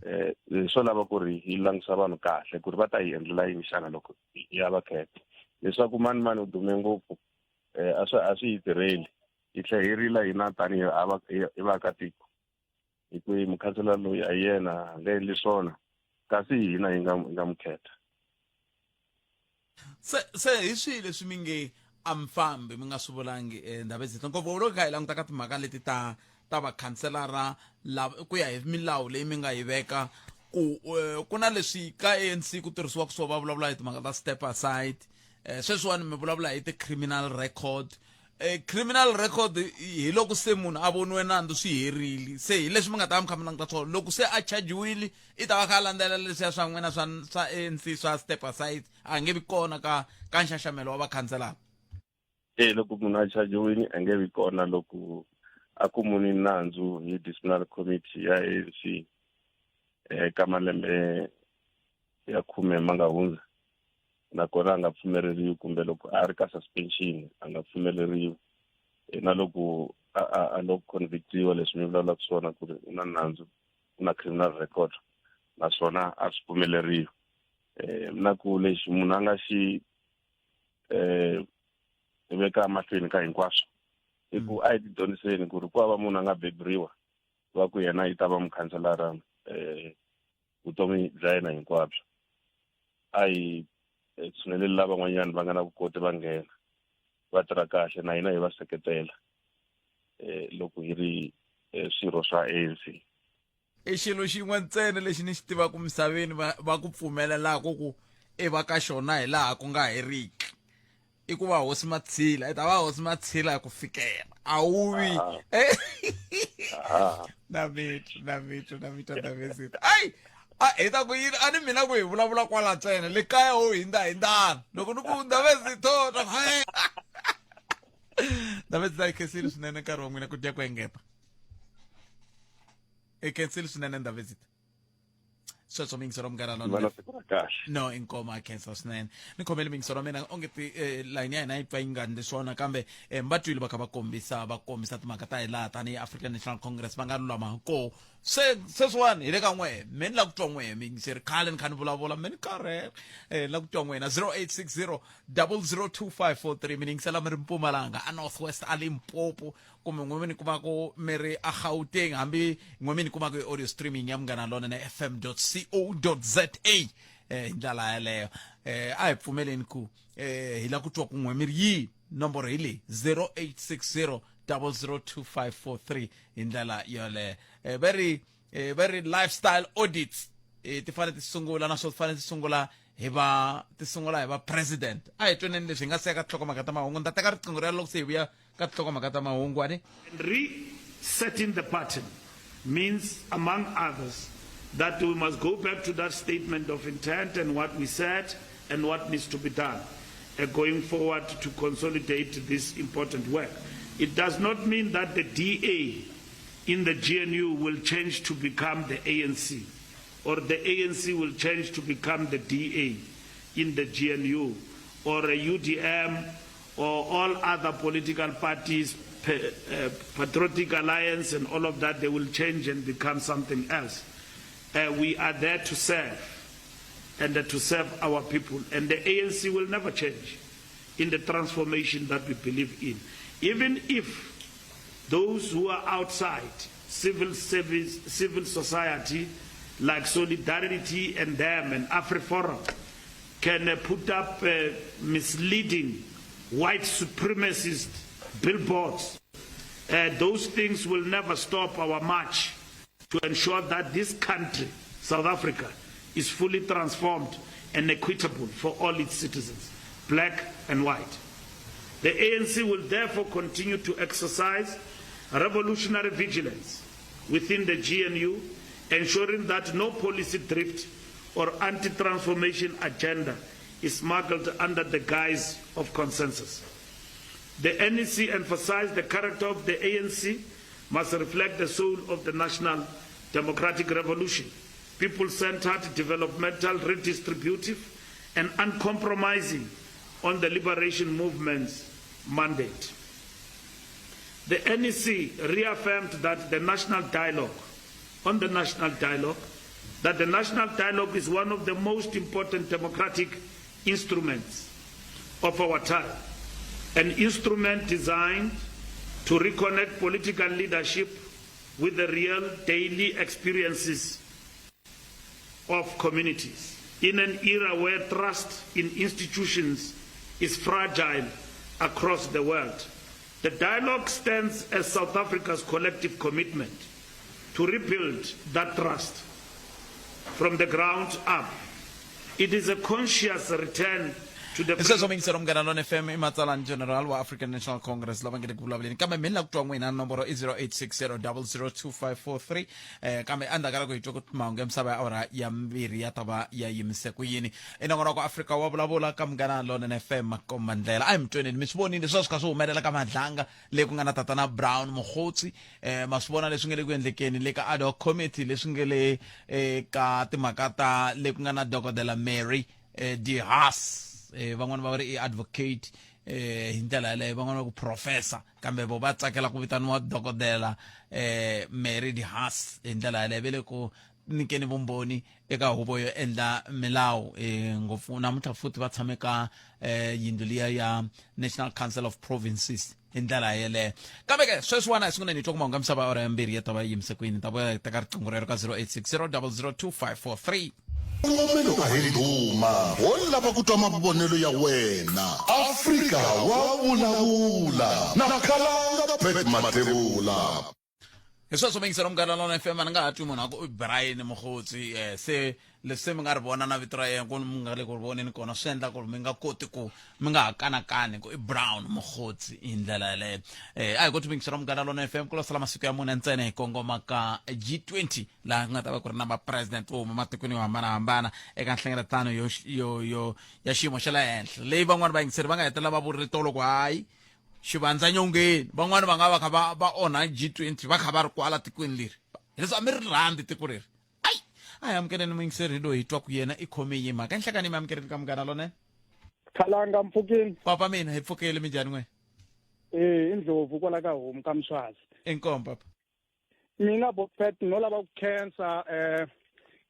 swo lava ku ri hi langutisa vanhu kahle ku ri va ta hi endlela yini xana loko hi ya va khetha leswaku mani mani u dume ngopfu eh, a swi a swi hi tirheli hi tlhela hi rila hina tanihi hi vaakatiko hi ku mukhansela loyi a yena a nga endli swona kasi hina hi nga hi nga mu khetha se se hi swihi leswi mi nge a mi fambi mi nga swi vulangi eh, ndhawu ezitla ngopfu loko kha hi languta ka timhaka leti ta ta vakhanselara lava ku ya hi milawu leyi mi nga yi veka ku eh, ku na leswi ka ANC ku tirhisiwaka swo va vulavula hi timhaka ta step aside eh, sweswiwani mi vulavula hi ti-criminal record eh, criminal record hi loko se munhu a voniwe nandzu swi herile se hi leswi mi nga ta va mi kha mi languta swona loko se a chajiwile i ta va kha a landzelela leswiya swa n'wina swa swa ANC swa step aside a nge vi kona ka ka nxaxamelo wa vakhanselara e loko munhu a chajiwile a nge vi kona loko a kumuni nandzu hi disciplinary committee ya ANC eka malembe ya khume ma nga hundza nakona a nga pfumeleriwi kumbe loko a ri ka suspension a nga pfumeleriwi. Eh, na loko a a a lo convictiwa leswi mi vulavulaka swona ku ri u na nandzu u na criminal record naswona a swi pfumeleriwi eh na ku lexi munhu a nga xi eh veka mahlweni ka hinkwaswo i ku a hi tidyondziseni ku ri ku hava munhu a nga beburiwa va ku yena yi ta va mukhanselara eh vutomi bya yena hinkwabyo a hi eh, tshuneleli lavan'wanyana va nga na vukoti va nghena va tirha kahle na hina hi va seketela eh loko hi ri eh, swirho swa ANC i xilo xin'we ntsena lexi ni xi tivaka misaveni va va ku pfumelelaka ku i va ka xona hi laha ku nga heriki i ku va hosi matshila i ta va hosi matshila ku fikela a wu vi Ah. na mitwa na mitwa na mitwa na mitwa ayi a hi ta ku yini a ni mina ku hi vulavula kwala ntsena le kaya ho hindza hindzana loko ni ku ndhavezitho ndhavezitho yi khensile swinene nkarhi wa n'wina ku dya ku engeta i khensile swinene ndhavezitho sweswo miyingiselo munghana Va na siku ra kahle no inkomo a khensa swinene ni khomele miyingiselo mina onge ti eh, line ya hina yi pfa yi nga ndli swona kambe eh, va twile va kha va kombisa va kombisa timhaka ta hi laha tanihi African National Congress va nga lulama ko se sweswiwani hi le ka n'wehe me ni la ku twa n'wehe miyingiseri khale ni kha ni vulavula me ni karhele eh, ni la ku twa n'wena 0860 002543 mi ni yingisela mi ri Mpumalanga a North West a Limpopo kumbe n'we mi ni kumaka mi ri a Gauteng hambi n'we mi ni kumaka hi audio streaming ya Munghana Lonene FM co za eh hi ndlela yaleyo eh a hi pfumeleni ku eh hi la ku twa ku n'we mi ri yi nomboro hi leyi 0860 002543 hi ndlela yoleyo eh va ri eh va ri lifestyle audits eh ti fanele ti sungula naswona ti fanele ti sungula hi va ti sungula hi va president a hi tweneni leswi hi nga siya ka tinhlokomhaka ta mahungu ni ta teka riqingho rero loko se hi vuya ka tinhlokomhaka ta mahungu ani And resetting the pattern means, among others, that we must go back to that statement of intent and what we said and what needs to be done uh, going forward to consolidate this important work. It does not mean that the DA in the GNU will change to become the ANC or the ANC will change to become the DA in the GNU or a UDM or all other political parties, uh, Patriotic Alliance and all of that, they will change and become something else. Uh, we are there to serve and uh, to serve our people. And the ANC will never change in the transformation that we believe in. Even if those who are outside civil service, civil society, like Solidarity and them and AfriForum, can uh, put up uh, misleading white supremacist billboards. Uh, those things will never stop our march to ensure that this country, South Africa, is fully transformed and equitable for all its citizens, black and white. The ANC will therefore continue to exercise revolutionary vigilance within the GNU, ensuring that no policy drift or anti-transformation agenda is smuggled under the guise of consensus. The NEC emphasized the character of the ANC must reflect the soul of the national democratic revolution, people-centered, developmental, redistributive, and uncompromising on the liberation movement's mandate. The NEC reaffirmed that the national dialogue, on the national dialogue, that the national dialogue is one of the most important democratic instruments of our time, an instrument designed to reconnect political leadership with the real daily experiences of communities. In an era where trust in institutions is fragile across the world, the dialogue stands as South Africa's collective commitment to rebuild that trust from the ground up. It is a conscious return to the hi sweswo miyingiselo munghana lone fm i matsalani general wa african national congress lava nge le ku vulavuleni kambe mi ni la ku twa n'wina nomboro i 0860 002543 eh, kambe endzhaku ka loko hi twa ku mahungu ya misava ya awara ya mbirhi ya ta va ya yimise ku yini i nongonoko afrika wa vulavula ka munghana lone fm makomba ndlela a hi mi tweneni mi swi vonile sweswi kha swi humelela ka madlanga le ku nga na tatana brown mogotsi eh, ma swi vona leswi nga le ku endlekeni le ka ad hoc committee leswi nga le eh, ka timhaka ta le ku nga na dokodela mary eh, de haas Haas eh, van'wani va ri i advocate eh, hi ndlela yaleyo van'wani va ku professor kambe vo va tsakela ku vitaniwa dokodela eh, Mary de Haas hi ndlela yaleyo ve le ku nyikeni vumbhoni eka huvo yo endla milawu eh, ngopfu namuntlha futhi va tshame ka eh, yindlu liya ya National Council of Provinces hi ndlela yeleyo kambe ke sweswiwana hi sunguleni hi twa ku mahungu ya misava awara ya mbirhi ya ta va yi yimise kwini ta vuya hi teka riqingho rero ka 0860 002543 Xikongomelo a hi ndhuma ho lava ku twa mavonelo ya wena. Afrika wa vulavula na Khalanga Pat Mathebula. Hi sweswo mingiselo munghana lona FM a ni nga ha twi munhu a ku i Brian Mogotsi eh, se leswi se mi nga ri vona na vito ra yena ku mi nga le ku ri voneni kona swi endla ku ri mi nga koti ku mi nga ha kanakani ku i Brown Mogotsi hi ndlela yaleyo eh, a hi koti mingiselo munghana lona FM ku lo sala masiku ya mune ntsena hi kongoma ka G20 laha ku nga ta va ku ri na va-president vo huma matikweni yo hambanahambana eka nhlengeletano yo yo yo ya xiyimo xa le henhla leyi van'wani vayingiseri va nga hetelela va vurile tolo ku hayi xivandza nyongeni van'wani va nga va kha va va onha G20 va kha va ri kwala tikweni leri hileswi a mi ri rhandzi tiko leri ayi a hi amukeleni muyingiseri hi loyi hi twa ku yena i khome yi mhaka enhlekani mi amukeleni ka munghana lonene Khalanga mpfukeni papa mina hi pfukile minjhani n'we eh i ndlovu kwala ka homu ka mswazi inkomu papa mina Bobfet no lava ku khensa eh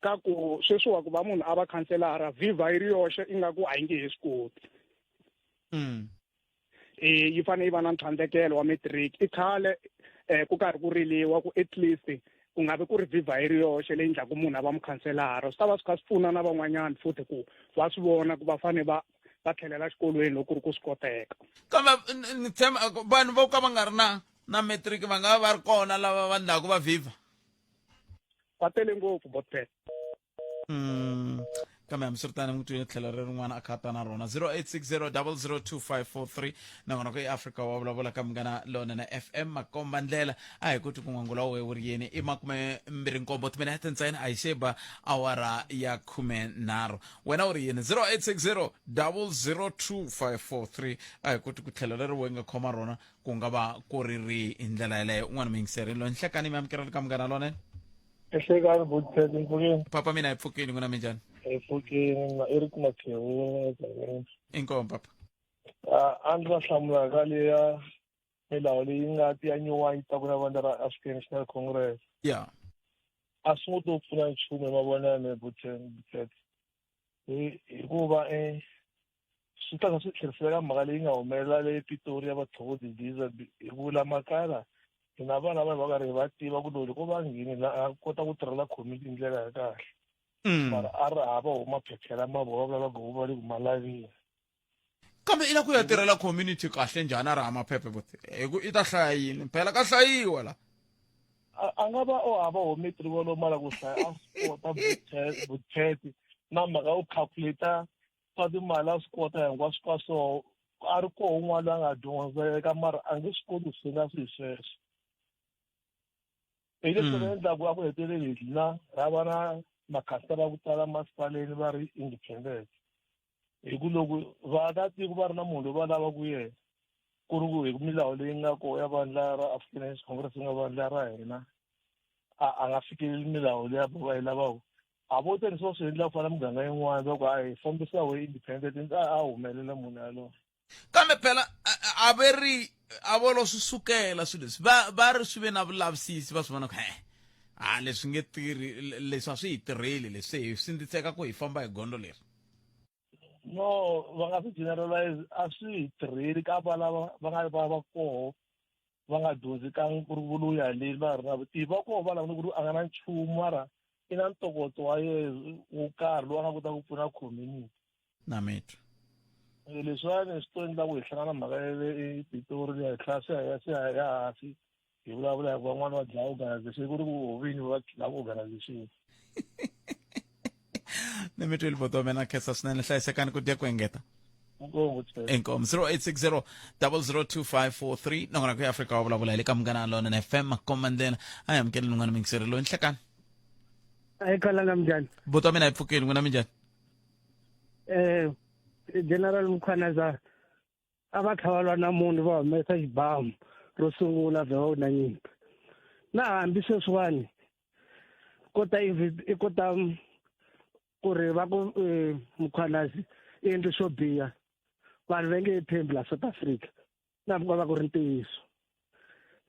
ka ku sweswiwa ku va munhu a va khanselara viva yi ri yoxe ingaku a yi nge he swi koti eh yi fanele yi va na ntlhandlekelo wa matric i khale eh ku karhi ku riliwa ku at least ku nga vi ku ri viva yi ri yoxe leyi endlaku munhu a va mukhanselara swi ta va swi kha swi pfuna na van'wanyana futhi ku va swi vona ku va fanele va va tlhelela xikolweni loko ku ri ku swi koteka kambe ni tshemba vanhu vo ka va nga ri na na matric va nga va va ri kona lava va ndlaku va viva va tele ngopfu botpet Kambe hambiswiritano n'wi twile tlhelo ri rin'wana a kha ta na rona 0860 002543 nakona ku eafrika wa vulavula ka munghana lonene fm makomba ndlela a hi kuti kun'wangula we wu ri yini i makume mbirhi nkombo timinete ntsena a hi se ba awara ya khume nharhu wena u ri yini 0860 002543 a hi kuti ku tlhelo leri we nga khoma rona ku nga va ku ri ri hi ndlela yeleyo un'wana muyingiseri loyi nhlekani mi amukelani ka munghana lonene Ehlekani Butete mpfukeni. Papa mina hi pfukile n'wina minjhani? Hi pfukile na Eric Makhevula eDzabeni. Inkomu papa. A a ndzi va hlamula ka leya milawu leyi nga ti ya nyuwani yi taku na vandla ra African National Congress. Yeah. A swi ngo to pfuna nchumu hi mavonelo ya mina Butete. Hi hikuva eh swi ta swi tlherisela ka mhaka leyi nga humelela le Pitori ya va Didiza hi ku la makaya la hina vana vanhu va karhi hi va tiva ku loyi loko va ngheni la a kota ku tirhela community hi ndlela ya kahle mara a ri hava ho maphephe lama vona va vulavula ku va le ku ma laveni kambe i la ku ya tirhela community kahle njhani a ri hava maphephe buti hi ku i ta hlaya yini phela ka hlayiwa la a nga va o hava ho matric wolowo mara ku hlaya a swi kota vutsheti na mhaka yo calculate swa timali a swi kota hinkwaswo ka so a ri koho un'wana loyi a nga dyondzeka mara a nge swi koti ku swi endla swilo sweswo hi leswi mm. endlaku a ku heteleli hi dlina ra va na makhastama ya ku tala masipaleni va ri independent hi ku loko vaakatiko va ri na munhu loyi va lavaka yena ku ri ku hi milawu leyi nga kona ya vandla ra African National Congress nga vandla ra hina a a nga fikeleli milawu leyi va yi lavaka a vo te leswi va swi endla ku fana muganga yin'wana va ku a hi fambisa we independent a a humelela munhu yaloye kambe phela a ve ri a vo lo swi sukela swilo leswi va va ri swi ve na vulavisisi va swi vona ku he a leswi nge tirhi leswi a swi hi tirheli leswi se hi sindziseka ku hi famba hi gondzo leri no va nga swi generalize a swi hi tirheli ka valava va nga va va koho va nga dyondzekanga ku ri vuluya leyi va ri na vutivi va koho va lava ku ri a nga na nchumu mara i na ntokoto wa yena wo karhi lowu a nga kota ku pfuna community na mitwa leswiwani swi to endla ku hi hlangana mhaka ya le epitori liya hi tlhela swi ya swi ya ya hansi hi vulavula hi ku van'wana va dlaya organization ku ri ku hovini va dlaya organization ni mi twile boto mina khensa swinene hlayisekani ku dya ku engeta inkomu 0860 002543 nakona ku ya afrika wa vulavula hi le ka munghana lona fm makomba ndlela a hi amukeli nun'wana mingiseri loyi nhlekani a hi khalanga minjhani buti wa mina hi pfukile n'wina minjhani eh general mkhwanaza a va kha va lwa na munhu va humesa xibamu ro sungula vhe va na nyimpi na hambi sweswiwani kota i kota ku ri va ku eh, mkhwanazi i endle swo biha vanhu va nge yi tshembi la South Africa na hambi ko va ku ri ntiyiso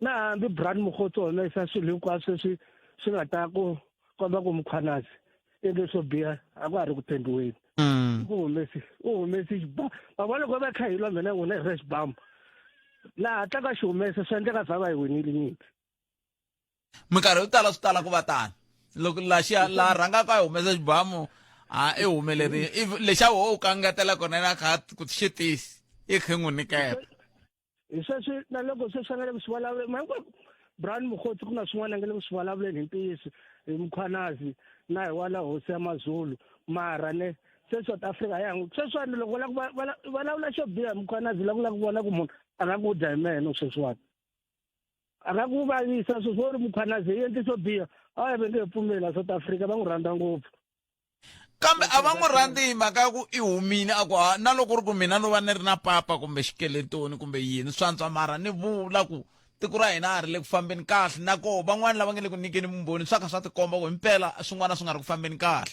na hambi Brian Mogotsi humesa swilo hinkwaswo leswi swi nga ta ku komba ku Mkhwanazi endle swo biha a ku ha ri ku tshembiweni ku humesi u humesi xibamu va vona loko va kha hi lwa mina n'wina hi ri xibamu laha tlaka xi humesa swi endleka va va yi winile nyimpi minkarhi yo tala swi tala ku va tani loko la xi la rhangaka a humesa xibamu a i humelerile if lexa wo u kangatela kona na kha ku xi tisi i khe n'wi nyiketa hi sweswi na loko se swi nga le ku swi vulavuleni ma hinkwako Brown Mogotsi ku na swin'wana a nga le ku swi vulavuleni hi ntiyiso hi Mkhwanazi na hi wala hosi ya Mazulu mara ne se South Africa ya n'wi sweswiwani loko va la ku vulavula xo biha hi Mkhwanazi la ku la ku vona ku munhu a nga ku dya hi meno sweswiwani a nga ku vavisa sweswi wo ri Mkhwanazi i endli swo biha a va nge pfumeli la South Africa va n'wi rhandza ngopfu kambe a va n'wi rhandzi hi mhaka ya ku i humile a ku ha na loko ri ku mina no va ni ri na papa kumbe xikeletoni kumbe yini swantswa mara ni vula ku tiko ra hina a ri le ku fambeni kahle na koho van'wani lava nge le ku nyikeni vumbhoni swa kha swa tikomba ku himpela swin'wana swi nga ri ku fambeni kahle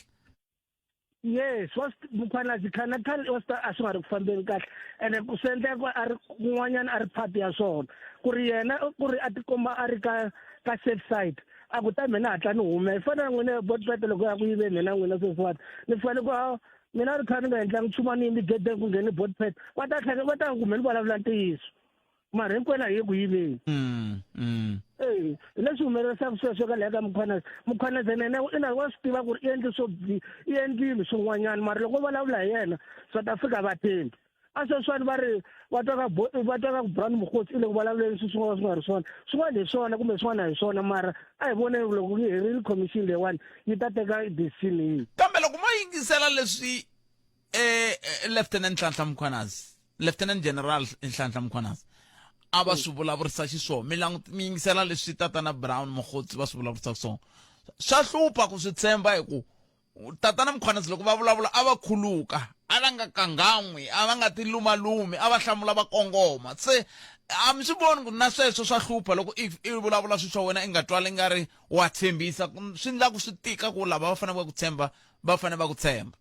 yes wa Mkhwanazi khana khale wa swi a swi nga ri ku fambeni kahle ene ku swi endleka a ri kun'wanyana a ri part ya swona ku ri yena ku ri a tikomba a ri ka ka safe side a ku ta mina hatla ni hume fana na n'wina botpete loko ya ku yive mina n'wina sweswiwani ni fanele ku mina ri kha ni nga endlangi nchumu a ni yimi gedeni ku ngheni botpet va ta tlhela va ta kumbe ni vulavula ntiyiso mara hinkwenu a hi ye ku yiveni e hi leswi humelerisaka sweswo ka leya ka Mkhwanazi Mkhwanazi ene ina wa swi tiva ku ri i endle swo i endlile swin'wanyana mara loko vulavula hi yena South Africa va tshembi a sweswiwani va ri va twa ka va twa ka ku Brown Mogotsi i le ku vulavuleni swilo swin'wana swi nga ri swona swin'wana hi swona kumbe swin'wana a hi swona mara a hi voneni loko yi herile commission leyiwani yi ta teka decision yihi kambe loko mo yingisela leswi eh Lieutenant Nhlanhla Mkhwanazi Lieutenant General Nhlanhla Mkhwanazi a va swi vulavurisa xiswona mi langut mi yingisela leswi tatana Brown Mogotsi va swi vulavurisaka swona swa hlupha ku swi tshemba hi ku tatana Mkhwanazi loko va vulavula a va khuluka a va nga kangan'wi a va nga tilumalumi a va hlamula va kongoma se a mi swi voni ku na sweswo swa hlupha loko i i vulavula swilo swa wena i nga twali nga ri wa tshembisa swi endla ku swi tika ku lava va fanele va ku tshemba va fanele va ku tshemba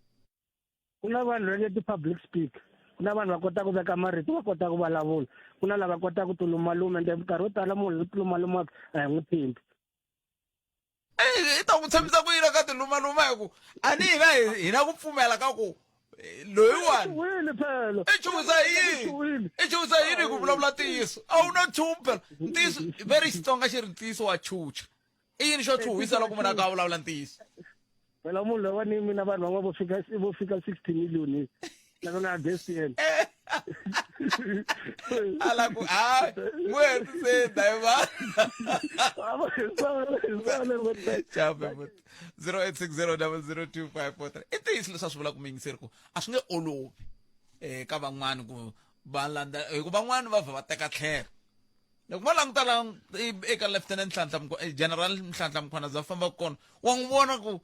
ku na vanhu va nge ti-public speak ku na vanhu va kota ku veka marito va kota ku vulavula ku na lava kotaka ku tilumaluma ende minkarhi yo tala munhu loyi tilumalumaka a hi n'wi tshembi i ta ku tshembisa ku yini ka tilumaluma hi ku a ni hina hi na ku pfumela ka ku loyiwani i chuhisa yini i chuhisa yini hi ku vulavula ntiyiso a wu na nchumu phela ntiyiso ve ri Xitsonga xi ri ntiyiso wa chucha i yini xo chuhisa loko munhu a ka a vulavula ntiyiso phela munhu loyi wa ni mina vanhu van'wana vo fika vo fika 60 million lava nga against yena ala ku ha n'wi hetiseni dayivana chape 0860002543 i ntiyiso leswi a swi vulaka muyingiseri ku a swi nge olovi um ka van'wani ku va landza hi ku van'wani va vha va teka tlhelo loko mo languta la eka lieutenant Nhlanhla General Nhlanhla Mkhwanazi a fambaka kona wa n'wi vona ku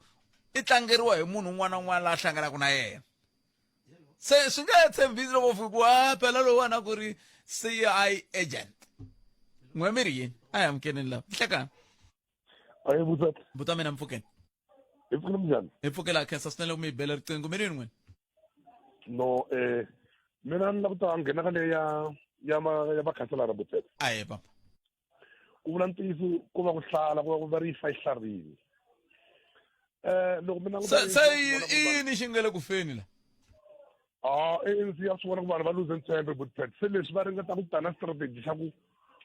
i tlangeriwa hi munhu un'wana na un'wana la hlanganaka na yena se swi nga tshembisi loko fika ku a phela lowuwani a ku ri CI agent n'we mi ri yini a hi amukeleni lava nhlekani ayi buta buta mina mpfukeni hi pfukile minjhani hi pfukela khensa swinene loko mi yi bela riqingho mi ri yini n'wina no eh mina ni lava ku ta nghena ka leyi ya ya ma ya makhanselara butete aye papa ku vula ntiyiso ku va ku hlala ku va ku va ri fa yi hlarini eh loko mina se se i yini xi nga le ku feni la ah ANC ya swi vona ku vanhu va luze ntshembo butete se leswi va ringeta ku ta na strategy xa ku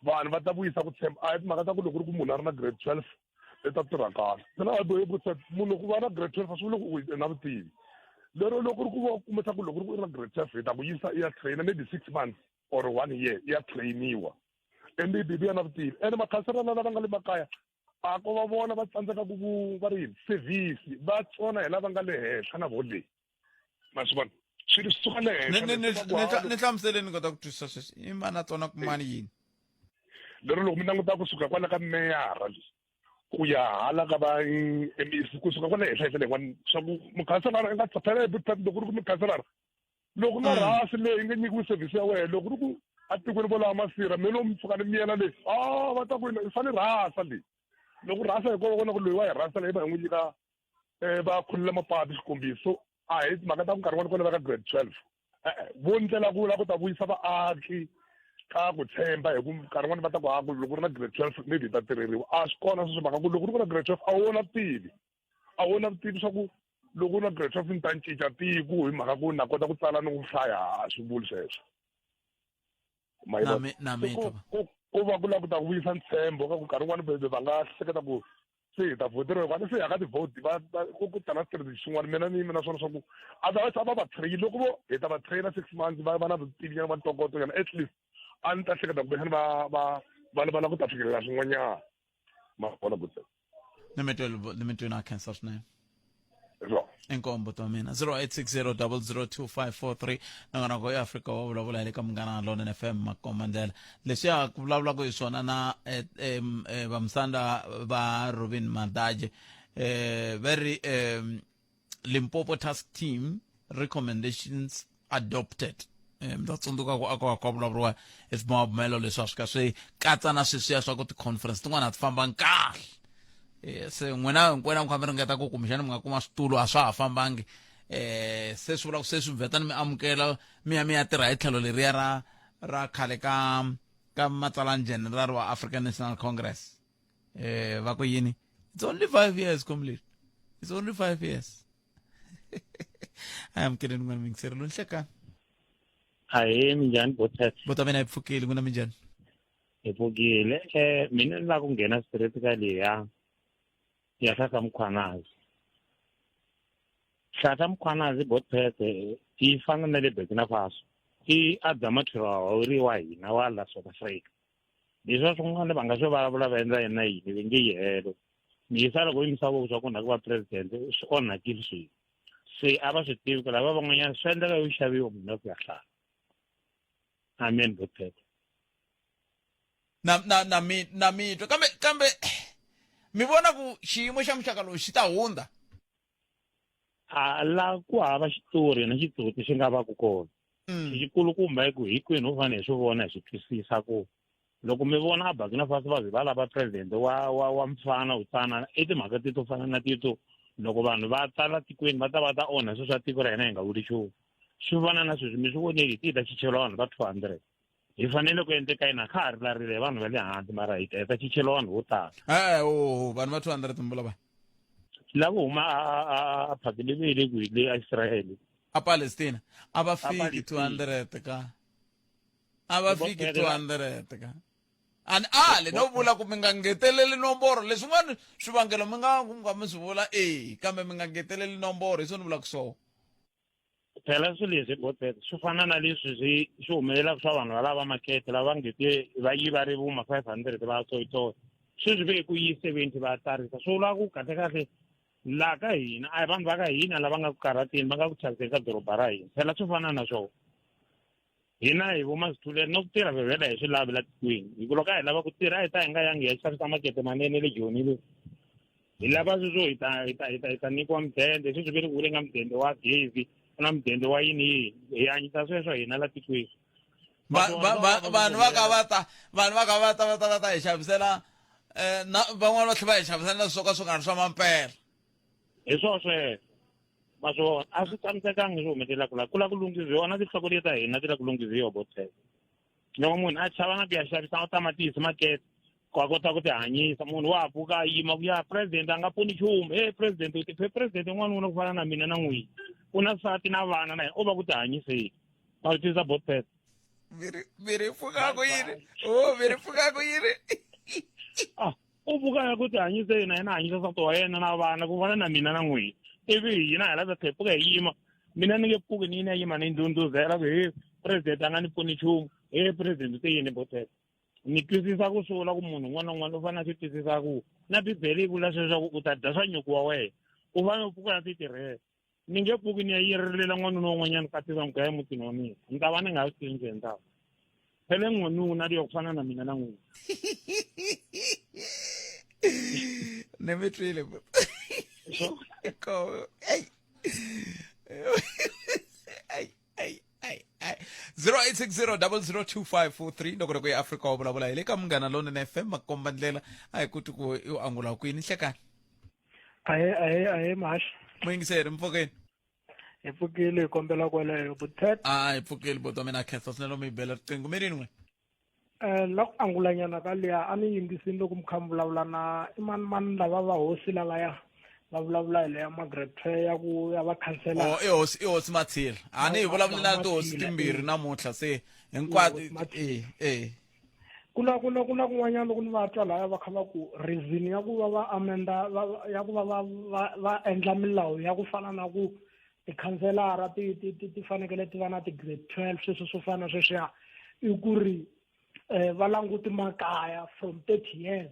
vanhu va ta vuyisa ku tshemba a hi timhaka ta ku loko ri ku munhu a ri na grade 12 i ta tirha kahle phela a bohe butete munhu ku va na grade 12 a swi vuli ku u na vutivi lero loko ri ku va kumesa ku loko ri ku i ri na grade 12 hi ta ku yisa i ya traina maybe 6 months or 1 year i ya trainiwa maybe vuya na vutivi ene makhansela lava nga le makaya a ko va vona va tsandzeka ku ku va ri yini service va tsona hi lava nga le henhla na vo leyi ma swi vona swilo swi suka le henhla ni hlamuseleni ni kota ku twisisa sweswi i mani a tsona ku mani yini lero loko mi languta kusuka kwala ka meyara leyi ku ya hala ka va MEC kusuka kwala henhla henhla leyiwani swa ku mukhanselara i nga phela loko ri ku mukhanselara loko na rhasi leyi yi nga nyikiwi service ya wena loko ri ku atikweni vo lava masirha me lomu pfuka ni miyela leyi a va ta ku i fane rhasa leyi loko rhasa hi kona vona ku loyi wa hi rhasa leyi va hi n'wi nyika um va khulula mapatu xikombiso. A hi timhaka ta ku nkarhi wun'wana ku laveka grade 12. E-e, vo ndlela ku la ku ta vuyisa vaaki ka ku tshemba hi ku nkarhi wun'wana va ta ku ha ku loko ku ri na grade 12 maybe hi ta tirheriwa. A swi kona sweswo mhaka ku loko ku ri ku na grade 12 a wu na vutivi. A wu na vutivi swa ku loko u na grade 12 ni ta cinca tiko hi mhaka ku na kota ku tsala ni ku hlaya a swi vuli sweswo. Ma yi Na vona? mi- na Se mi ku twa. ku ku va ku lava ku ta vuyisa ntshembo ka ku nkarhi wun'wana maybe va nga hleketa ku se hi ta vhoteriwa hikuva se ya ka ti-vote va va ku ku tala strategy xin'wana mina ni yime na swona swa ku otherwise a va va train loko vo hi ta va traina six months va va na vutivi nyana va ntokoto nyana at least a ni ta hleketa kumbexana va va va va lava ku ta fikelela swin'wanyana ma vona butse ni mi tweli ni mi twini a khensa swinene inkombo ta mina 0860002543 nongonoko ya afrika wa vulavula hi le ka munghana lonene fm makomandlela leswiya ku vulavulaka hi swona na eh, eh, eh, vamusanda va robin madaje eh, va ri eh, limpopo task team recommendations adopted eh, mi ta tsundzuka ku a ku vulavuriwa hi swibumabumelo leswi a swi ka swi katsa na sweswiya swa ku ti-conference tin'wana a ti fambangi kahle eh, se n'wina hinkwenu a mi kha mi ringeta ku kumbexana mi nga kuma switulu a swa ha fambangi eh se swi vula ku se swi vhetani mi amukela mi ya mi ya tirha hi tlhelo leriya ra ra khale ka ka matsalani general wa African National Congress eh va ku yini it's only 5 years complete it's only 5 years amukele n'wana mingiseri lo nhlekani ahee minjhani botet bota mina hi pfukile n'wina minjhani hi pfukile um mina ni lava ku nghena straight ka leya ya hlahla mkhwanazi hlahla mkhwanazi botpet yi fana na le burkina faso i adzamathirwa wa hina wa la south africa leswi swin'wana va nga swi vulavula va endla yena yini va nge yi helo miyisa loko yi misava swa ku onhaka va president swi onhakile swilo se a va swi tivi ku lava van'wanyana swi endleka yo xaviwa munhu a ku ya hlala amen botete na na na mi na mitwa kambe kambe mi vona ku xiyimo xa muxaka lowu xi ta hundza a la ku hava xitori na xitsotsi xi nga va ku kona mm. xikulukumba i ku hinkwenu ho fanele hi swi vona hi swi twisisa ku loko mi vona a Burkina Faso va ze va lava president wa wa wa mfana wu tsanana i timhaka ti to fana na tito loko vanhu va tala tikweni va ta va ta onha swilo swa tiko ra hina hi nga vuli nchumu swi fana na sweswi mi swi voneli ti ta chichela vanhu va 200 hi fanele ku endleka yini a kha ha rilarile hi vanhu va le hansi mara hi ta chichela vanhu vo tala e o vanhu va 200 mi vula va lavo huma a phakele ve le kwihi le aisraele a palestina a va fiki 200 ka a va fiki 200 ka ani ale no vula ku mi nga ngeteleli nomboro leswin'wana swivangelo mi nga ku nga mi swi vula e kambe mi nga ngeteleli nomboro hi swona ni vulaka swona phela swilo leswi botete swi fana na leswi swi swi humelelaka swa vanhu valava makete lava ngete va yiva ri vuma 500 va toyitoya sweswi ve ku yi 70 va tsarisa swi vula ku kahle kahle laha ka hina a hi vanhu va ka hina lava nga ku karhateni va nga ku chaviseni ka doroba ra hina phela swi fana na swona hina hi vo mazithulele no ku tirha vhevhela hi swi lavi la tikweni hi ku loko a hi lava ku tirha a hi ta hi nga yangi hi ya xavisa makete manene le joni le hi lava sweswo hi ta hi ta hi ta hi ta nyikiwa mudende sweswi ve ri ku nga mudende wa gezi ku na mudende wa yini yini hi hanyisa sweswo hina la tikweni vanhu va ka va ta vanhu va ka va ta va ta va ta hi xavisela um na van'wana va tlhela va hi xavisela na swo ka swi nga ri swa mampela hi swona sweswo ma swi vona a swi tshamisekangi swi humelelaka la ku la ku lunghisiwa na tinhloko leti ta hina ti la ku lunghisiwa botete loko munhu a chava na ku ya xavisa tamatisi makete ku a kota ku tihanyisa munhu wa ha pfuka a yima ku ya president a nga pfuni nchumu e president u tiphe president n'wanuna ku fana na mina na n'wini u na nsati na vana na yena u va ku tihanyiseni ma swi twisisa botete miri pfuka ku yini o miri pfuka ku yini ah u pfuka ya ku tihanyiseni na yena a hanyisa nsati wa yena na vana ku fana na mina na n'wina ivi hina hi la ta pfuka hi yima mina ni nge pfuki ni yini ya yima ni ndhundhuzela ku he president a nga ni pfuni nchumu he president u te yini botete ni twisisa ku swi vula ku munhu un'wana na un'wana u fanele a swi twisisa ku na bibele yi vula sweswaku u ta dya swa nyuku wa wena u fanele u pfuka ya ti tirhela ni nge pfuki ni ya yirilela n'wanuna un'wanyana ka tisa mugaya emutini wa mina ni ta va ni nga swi tivi ndzi endlaka phele n'wanuna liyo ku fana na mina na n'wina ni mi twile 0860002543 loko loko ya afrika wa vulavula hi le ka munghana lonene fm makomba ndlela a hi kuti ku u angula kwini hlekani ahe ahe ahe mahaxi muyingiseri mpfokeni Hi pfukile hi kombela kweleyo Buthet. A hi pfukile boti wa mina khensa swinene mi bela riqingho mi rini n'we? Eh la ku angulanyana ka liya a ni yingisini loko mi kha mi vulavula na i mani mani lava va hosi lavaya va vulavula hi leya Margaret Fair ya ku ya va khansela. Oh i hosi i hosi Matshila. A ni hi vulavuli na tihosi timbirhi namuntlha se hinkwato eh eh. Ku na ku na ku na kun'wanyana loko ni va twa laya va kha va ku reason ya ku va va amenda ya ku va va va va endla milawu ya ku fana na ku tikhanselara ti ti ti ti fanekele ti va na ti-grade 12 sweswo swo fana na sweswiya i ku ri um va languti makaya from 30 years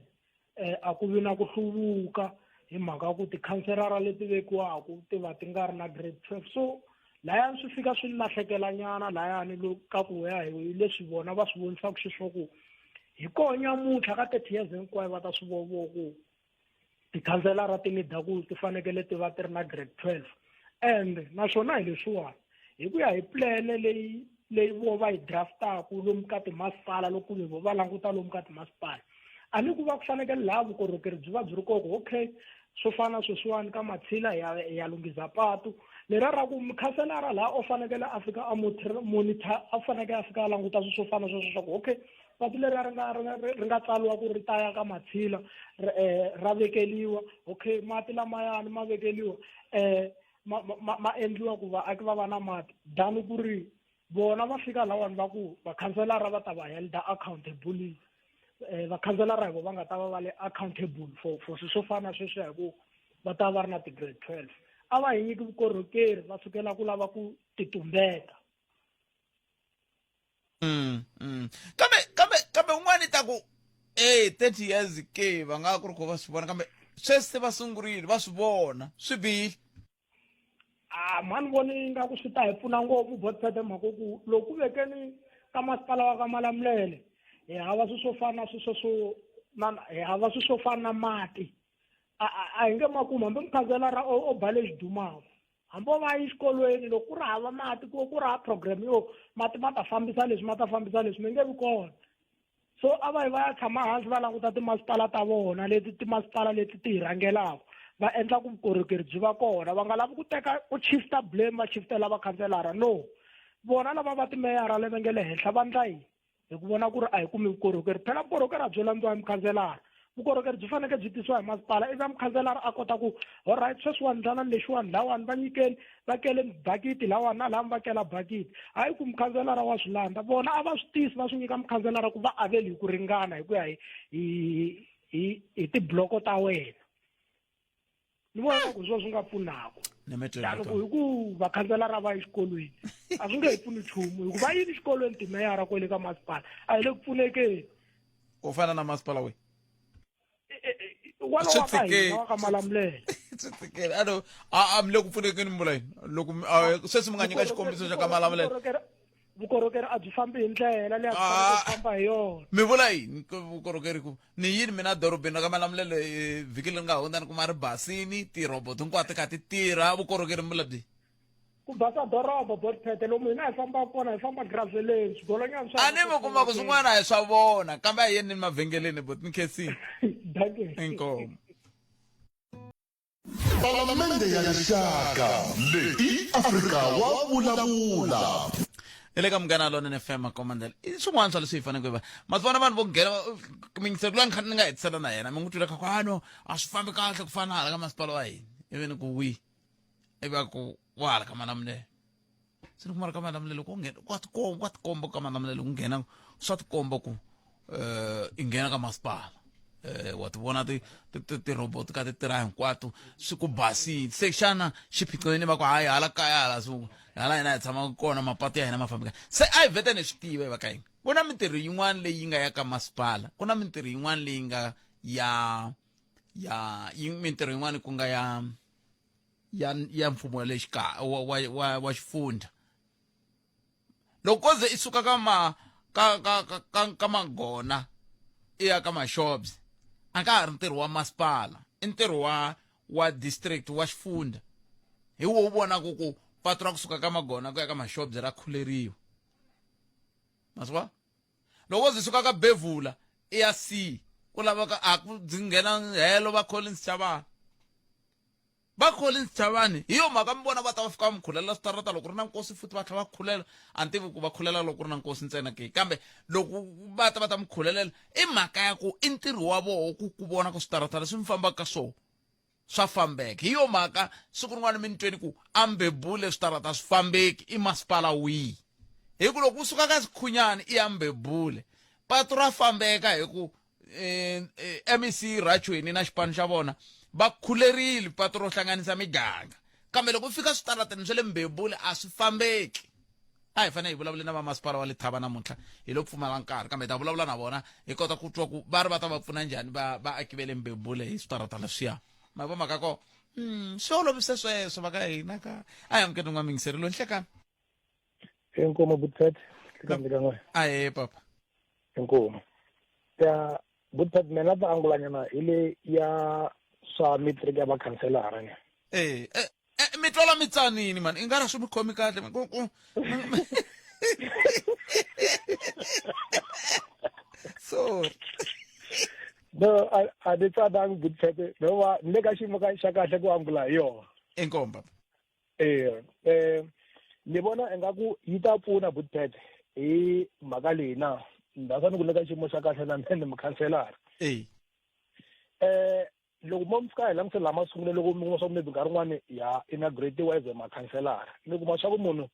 um a ku vi na ku hluvuka hi mhaka ku tikhanselara leti vekiwaka ti va ti nga ri na grade 12 so layani swi fika swi lahlekelanyana layani ka ku ya hi leswi vona va swi vonisaka xiswaku hi koho nyamuntlha ka 30 years hinkwayo va ta swi vovo ku tikhanselara ti nida ku ti fanekele ti va ti ri na grade 12 and naswona hi leswiwani hi ku ya hi plene leyi leyi vo va yi draftaku lomu ka timasipala loko ku ve vo va languta lomu ka timasipala a ni ku va ku fanekele laha vukorhokeri byi va byi ri koko okay swo fana sweswiwani ka matshila hi ya hi ya lunghiza patu leriya ra ku mukhanselara laha o fanekele a fika a monitor a fanekele a fika a languta swilo swo fana sweswo swa ku okay patu leriya ri nga ri nga ri nga tsariwa ku ri ta ya ka matshila ra vekeliwa okay mati lamayani ma vekeliwa ma ma ma endliwa ku vaaki va va na mati than ku ri vona va fika lawani va ku vakhanselara va ta va held accountable vakhanselara hi vo va nga ta va va le accountable for for swilo swo fana na sweswiya hi ku va ta va ri na ti-grade 12 a va hi nyiki vukorhokeri va sukela ku lava ku titumbeta. Kambe kambe kambe un'wana i ta ku e 30 years ke va nga ku ri kho va swi vona kambe sweswi se va sungurile va swi vona swi bihile. A mhani voni ingaku swi ta hi pfuna ngopfu botpete mhaka ku loko ku vekeni ka masipala wa ka Malamulele hi hava swilo swo fana na sweswo swo na hi hava swilo swo fana na mati a a hi nge ma kumi hambi mukhanselara o ba lexi dumaka hambi o va yi xikolweni loko ku ri hava mati ku ku ri hava program yo mati ma ta fambisa leswi ma ta fambisa leswi mi nge vi kona so a va yi va ya tshama hansi va languta timasipala ta vona leti timasipala leti ti hi rhangelaka va endla ku vukorhokeri byi va kona va nga lavi ku teka ku shifta blame va shiftela vakhanselara no vona lava va timeyara lava nge le henhla va ndla yini hi ku vona ku ri a hi kumi vukorhokeri phela vukorhokeri a byo landziwa hi mukhanselara vukorhokeri byi fanekele byi tisiwa hi masipala ivi mukhanselara a kota ku alright sweswiwani ndlana lexiwani lawani va nyikeni va kele bakiti lawani na lava va kela bakiti hayi ku mukhanselara wa swi landza vona a va swi tisi va swi nyika mukhanselara ku va aveli hi ku ringana hi ku ya hi hi hi hi tibloko ta wena ni vona ku swona swi nga pfunaka tani ku hi ku vakhanselara va exikolweni a swi nge hi pfuni nchumu hikuva yini xikolweni timeyara kwele ka masipala a hi le ku pfunekeni ku fana na masipala we walowa ka hina wa ka Malamulele swi tikele a no a a mi le ku pfunekeni mi vula yini loko sweswi mi nga nyika xikombiso xa ka Malamulele vukorhokeri a byi fambi hi ndlela leyi a byi fanele ku famba hi yona mi vula yini vukorhokeri ku ni yini mina dorobeni ra ka Malamulele vhiki leri nga hundza ni kuma ri basini tirhoboto hinkwato ti kha ti tirha vukorhokeri mi vula byi ku basa doroba botpete lomu hina hi fambaka kona hi famba graveleni swigolonyana swa a ni mi kuma ku swin'wana a hi swa vona kambe a hi yeni ni mavhengeleni bot ni khensile inkomu Palamende ya Rixaka leyi Afrika wa vulavula. Hi le ka Munghana Lonene FM Komandela i swin'wana swa leswi hi faneleke hi va ma swi vona vanhu vo nghena mingiselo loyi ni nga hetisela na yena mi n'wi twile kha ku a no a swi fambi kahle ku fana hala ka masipala wa hina ivi ni ku wi ivi a ku wa hala ka Malamulele se ni kuma ka Malamulele ku nghena wa tikomba wa tikomba ka Malamulele ku nghena swa tikomba ku i nghena ka masipala wa ti vona ti ti ti robot ka ti tirha hinkwato swi ku basile se xana xiphiqo yini va ku hayi hala kaya hala swi hala hina hi tshamaka kona mapatu ya hina ma fambi kahle se a hi vhete ni swi tiva va ka hina ku na mintirho yin'wana leyi nga ya ka masipala ku na mintirho yin'wana leyi nga ya ya mintirho yin'wana ku nga ya ya ya mfumo wa le xikarhi wa wa wa, wa xifundza loko ko ze i suka ka ma ka ka ka ka, ka magona i ya ka mashobs a ka ha ri ntirho wa masipala i ntirho wa wa district wa xifundza hi wo u vonaka ku patu ra kusuka ka magona ku ya ka mashobs ra khuleriwa maswa loko byi suka ka bevula i ya c ku lavaka a ku byi nghena helo va collins chavana. Va Collins Chavani hi yo mhaka mi vona va ta va fika va mi khulela switarata loko ri na nkosi futhi va tlhela va khulela a ni tivi ku va khulela loko ku ri na nkosi ntsena ke kambe loko va ta va ta mi khulelela i mhaka ya ku i ntirho wa voho ku ku vona ku switarata leswi mi fambaka ka swona swa fambeka hi yo mhaka siku rin'wana mi ni tweni ku a mbebule switarata swi fambeki i masipala wihi hi ku loko u suka ka sikhunyani i ya mbebule patu ra fambeka hi ku eh, eh, mec rachweni na xipano xa vona va khulerile patu ro hlanganisa miganga kambe loko u fika switarateni swa le mbebule a swi fambeki a hi fanele hi vulavule na vamasipala wa le thava namuntlha hi lo pfumala nkarhi kambe hi ta vulavula na vona hi kota ku twa ku va ri va ta va pfuna njhani va vaaki va le mbebule hi switarata leswiya ma vo mhaka ko swi olovise sweswo va ka hina ka a hi amukeli n'wamingiseri loyi nhlekani Inkomo Butpet, hlekani Ahe papa. Inkomo. Ya Butpet mina ta angulanyana hi le ya swa matric ya vakhanselara ne. Eh, eh, eh mi twala mi tsanini mani i nga ri swi mi khomi kahle ku ku sorry No, a a ni tsanangi Butpet, no va ni le ka xiyimo xa kahle ku angula hi yona. Inkomo papa. Eh, eh ni vona ingaku yi ta pfuna Butpet hi mhaka leyi na ndza ni ku le ka xiyimo xa kahle na mina ni mukhanselara. Eh. Eh loko mo mi fika hi langutisa lama sungule loko mi kuma swa ku maybe nkarhi wun'wani ya inaugurate-iwa as a makhanselara mi kuma swa ku munhu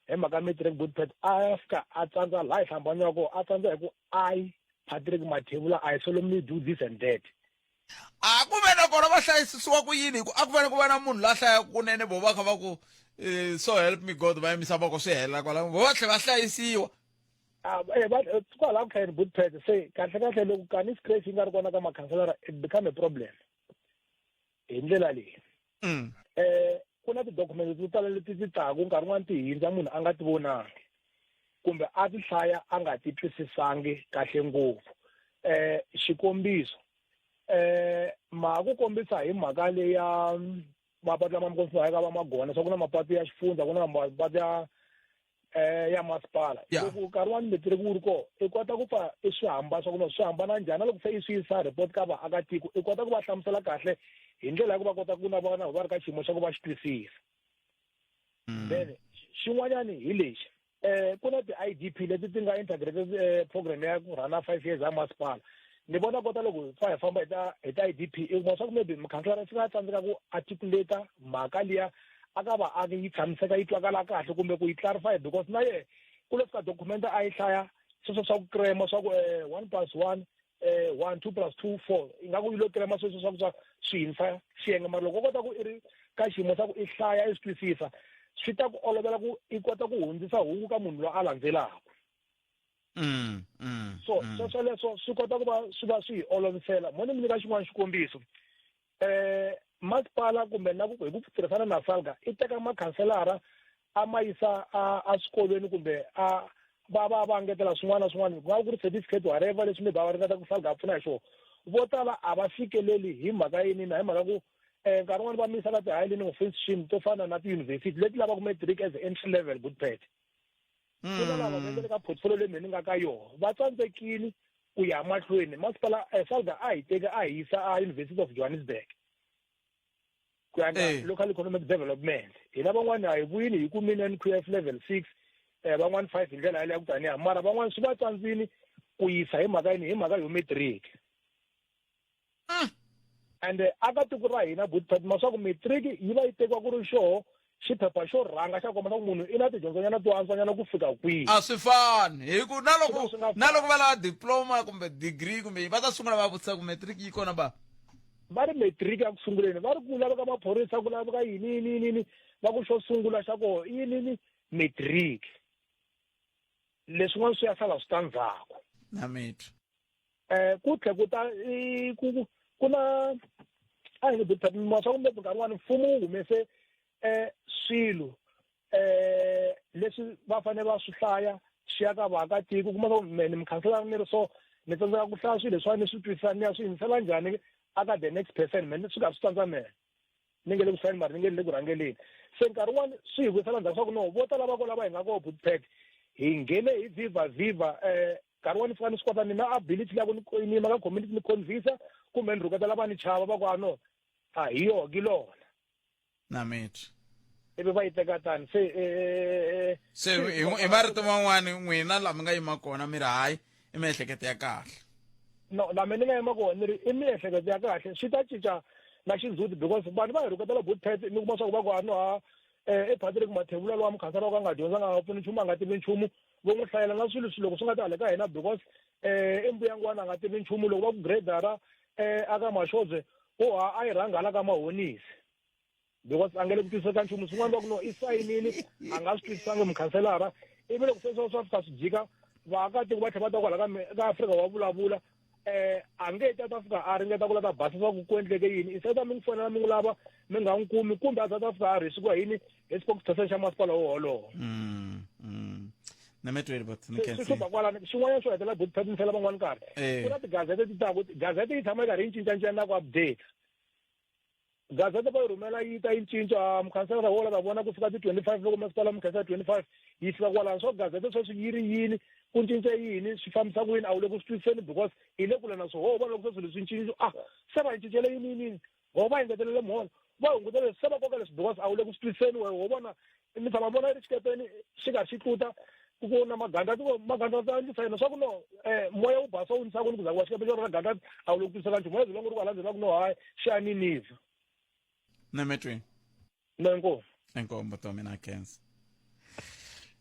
hi mhaka matric Butpet a ya fika a tsandza laha hi hlambanyaka kona a tsandza hi ku I Patrick Mathebula I solemnly do this and that a ku ve na kona va hlayisisiwa ku yini hi ku a ku fanele ku va na munhu la hlayaka kunene vo va kha va ku eh, so help me god va yimisa voko swi helela kwalaho vo va tlhela va hlayisiwa Ah, eh, va eh, kwalaho ku hlayeni Butpet se kahle kahle loko kani scratch yi nga ri kona ka makhanselara it become a problem hi ndlela leyi eh ku na ti-document to tala leti ti taku nkarhi wun'wani ti hindza munhu a nga ti vonangi kumbe a ti hlaya a nga ti twisisangi kahle ngopfu eh xikombiso eh ma ku kombisa hi mhaka leyi ya mapatu lama mi kombisiwaka ka va magona swa ku na mapatu ya xifundza ku na mapatu ya eh ya masipala loko nkarhi wa matric wu ri kona i kota ku pfa i swi hambana swa ku no swi hambana njhani na loko se i swi yisa report ka vaakatiko i kota ku va hlamusela kahle hi ndlela ya ku va kota ku na vona va ri ka xiyimo xa ku va xi twisisa then xin'wanyani hi lexi eh ku na ti-idp leti ti nga integrated eh, program ya ku rhana 5 years ya masipala ni vona kota loko hi pfa hi famba hi ta hi ta idp i kuma swa ku maybe mukhanselara swi nga tsandzeka ku articulate mhaka liya a ka vaaki yi tshamiseka yi twakala kahle kumbe ku yi clarify because na yehe ku lo fika document a yi hlaya sweswo swa ku krema swa ku um 1 plus 1 eh 1 2 plus 2 4 ingaku yi lo krema sweswo swa ku swa swi hindza xiyenge mara loko u kota ku i ri ka xiyimo xa ku i hlaya i swi twisisa swi ta ku olovela ku i kota ku hundzisa hungu ka munhu loyi a landzelaka mm, mm, so mm. sweswo leswo swi kota ku va swi va swi hi olovisela mo ni mi nyika xin'wana xikombiso eh masipala kumbe na ku hi ku tirhisana na salga i teka makhanselara a ma yisa a a swikolweni kumbe a va va va ngetela swin'wana na swin'wana ku nga ku ri certificate whatever leswi mi va ringeta ku salga a pfuna hi swona vo tala a va fikeleli hi mhaka yini na hi mhaka ku um nkarhi wun'wani va mi yisa ka ti-high learning of institution to fana na tiyunivhesiti leti lavaka matric as entry level good pet ku na lava va nga le ka portfolio leyi mina ni nga ka yona va tsandzekile ku ya mahlweni masipala eh, salga a hi teka a hi yisa a University of Johannesburg ku ya Eh. local economic development hina van'wani a hi vuyini hi kumile NQF level 6 eh, van'wani 5 hi ndlela yaleyo ku taniya mara van'wani swi va tsandzini ku yisa hi mhaka yini hi mhaka yo matric and aka tiko ra hina good pet ma swa ku matric yi va yi tekiwa ku ri xoho xiphepha xo rhanga xa komba ku munhu i na tidyondzonyana to antswanyana ku fika kwihi a swi fani hi ku na loko na loko va lava diploma kumbe degree kumbe va ta sungula va vutisa ku matric yi kona ba va ri matric ya ku sunguleni va ri ku laveka maphorisa ku laveka yini yini yini yini va ku xo sungula xa koho i yini yini matric leswin'wana swi ya sala swi ta ndzhaku na mitwa eh ku tlhe ku ta i ku ku na a hi nge ma swa kumbe nkarhi wun'wani mfumo wu humese eh swilo eh leswi va fanele va swi hlaya swi ya ka vaakatiko kuma swa ku me ni mukhanselara ni ri so ni tsandzeka ku hlaya swilo leswiwani ni swi twisisa ni ya swi yingisela njhani aka the next person me swi ka swi tsandza mehe ni nge le ku hlayeni mara ni nge le ku rhangeleni se nkarhi wun'wani swi hi vuyisela ndzhaku swa ku no vo tala va ko lava hi nga koho bootpack hi nghene hi viva viva um nkarhi wun'wani ni fika ni swi kota ni na ability ya ku ni yima ka community ni convince kumbe ni rhuketela va ni chava va ku a no a hi yoho ki lona. Na mitwa. Ivi va yi teka tani se eh, eh, Se hi marito man'wani n'wina laha mi nga yima kona mi ri hayi i miehleketo ya kahle. No, la mina ni nga yima kona ni ri i miehleketo ya kahle swi ta cinca na xindzhuti because vanhu va hi rhuketela botpet mi kuma swa ku va ku a no ha i Patrick Mathebula lowa mukhansara wa ka a nga dyondzanga a nga pfuni nchumu a nga tivi nchumu vo n'wi hlayela na swilo loko swi nga ta hala ka hina because i mbuyangwana a nga tivi nchumu loko va ku gradara aka Mashobye u ha a yi rhanga hala ka Mahonisi because a nga le ku twisisa ka nchumu swin'wana va ku no i sayinini a nga swi twisisangi mukhanselara ivi loko se swa fika swi jika vaakatiko va tlhela va ta kwala ka ka Afrika wa vulavula eh a nge ta ta fika a ringeta ku la ta basisa ku ku endleke yini instead mi n'wi fonela mi n'wi lava mi nga n'wi kumi kumbe a ta fika a rhisiwa yini hi spokesperson xa masipala wo wolowo na mi tweli but ni swi hlupha kwalano xin'wanyana xo hetelela good mi fela van'wani karhi eh. ku na tigazete ti taku gazete yi tshama yi karhi yi cincacinca na ku update gazete va yi rhumela yi ta yi cinca mukhanselara wo la ta vona ku fika ti 25 loko masipala mukhanselara 25 yi fika kwalano swa gazete sweswi yi ri yini ku cince yini swi fambisa ku yini a wu le ku swi twisiseni because hi le kule na swo ho vona loko se swilo swi cinca ah se va hi cincele yini yini yini ho va engetelele muholo va hungutele leswi se va koka leswi because a wu le ku swi twisiseni wehe ho vona mi tshama vona ri xikepeni xi karhi xi tluta ku ku na magandlati magandlati a ndzi sayina swa ku no um moya wu basa wu ndzi ku ni ku za ku wa xikepe xo ra gandlati a wu le ku twisisa ka nchumu moya zilongo ri ku hala ndzeni va ku no hayi xi ya ninivha na metweni na inkomu inkomu buti wa mina khensa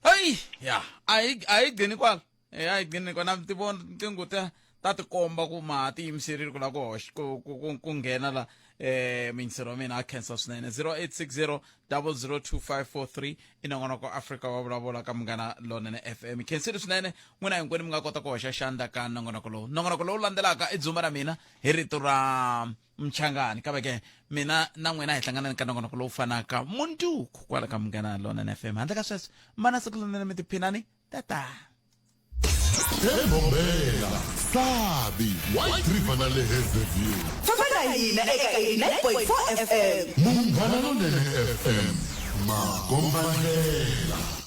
hayi ya a hi a hi gcini kwala e a hi gcini kwala ti vona tinqingho ta ta tikomba ku ma tiyimiserile ku lava ku hoxa ku ku ku ku nghena la eh miyingiseri wa mina a khensa swinene 0860 002543 i nongonoko Afrika wa vulavula ka Munghana Lonene FM khensile swinene n'wina hinkwenu mi nga kota ku hoxa xandla ka nongonoko lowu nongonoko lowu landzelaka i dzumba ra mina hi rito ra mchangani kambe ke mina na n'wina hi hlanganani ka nongonoko lowu fanaka munduku kwala ka Munghana Lonene FM handle ka sweswo mana siku lonene mi tiphinani tata Embombela, Sabi, White River na le Hazyview. Famba na hina eka 89.4 FM. Munghana Lonene FM, makombandlela.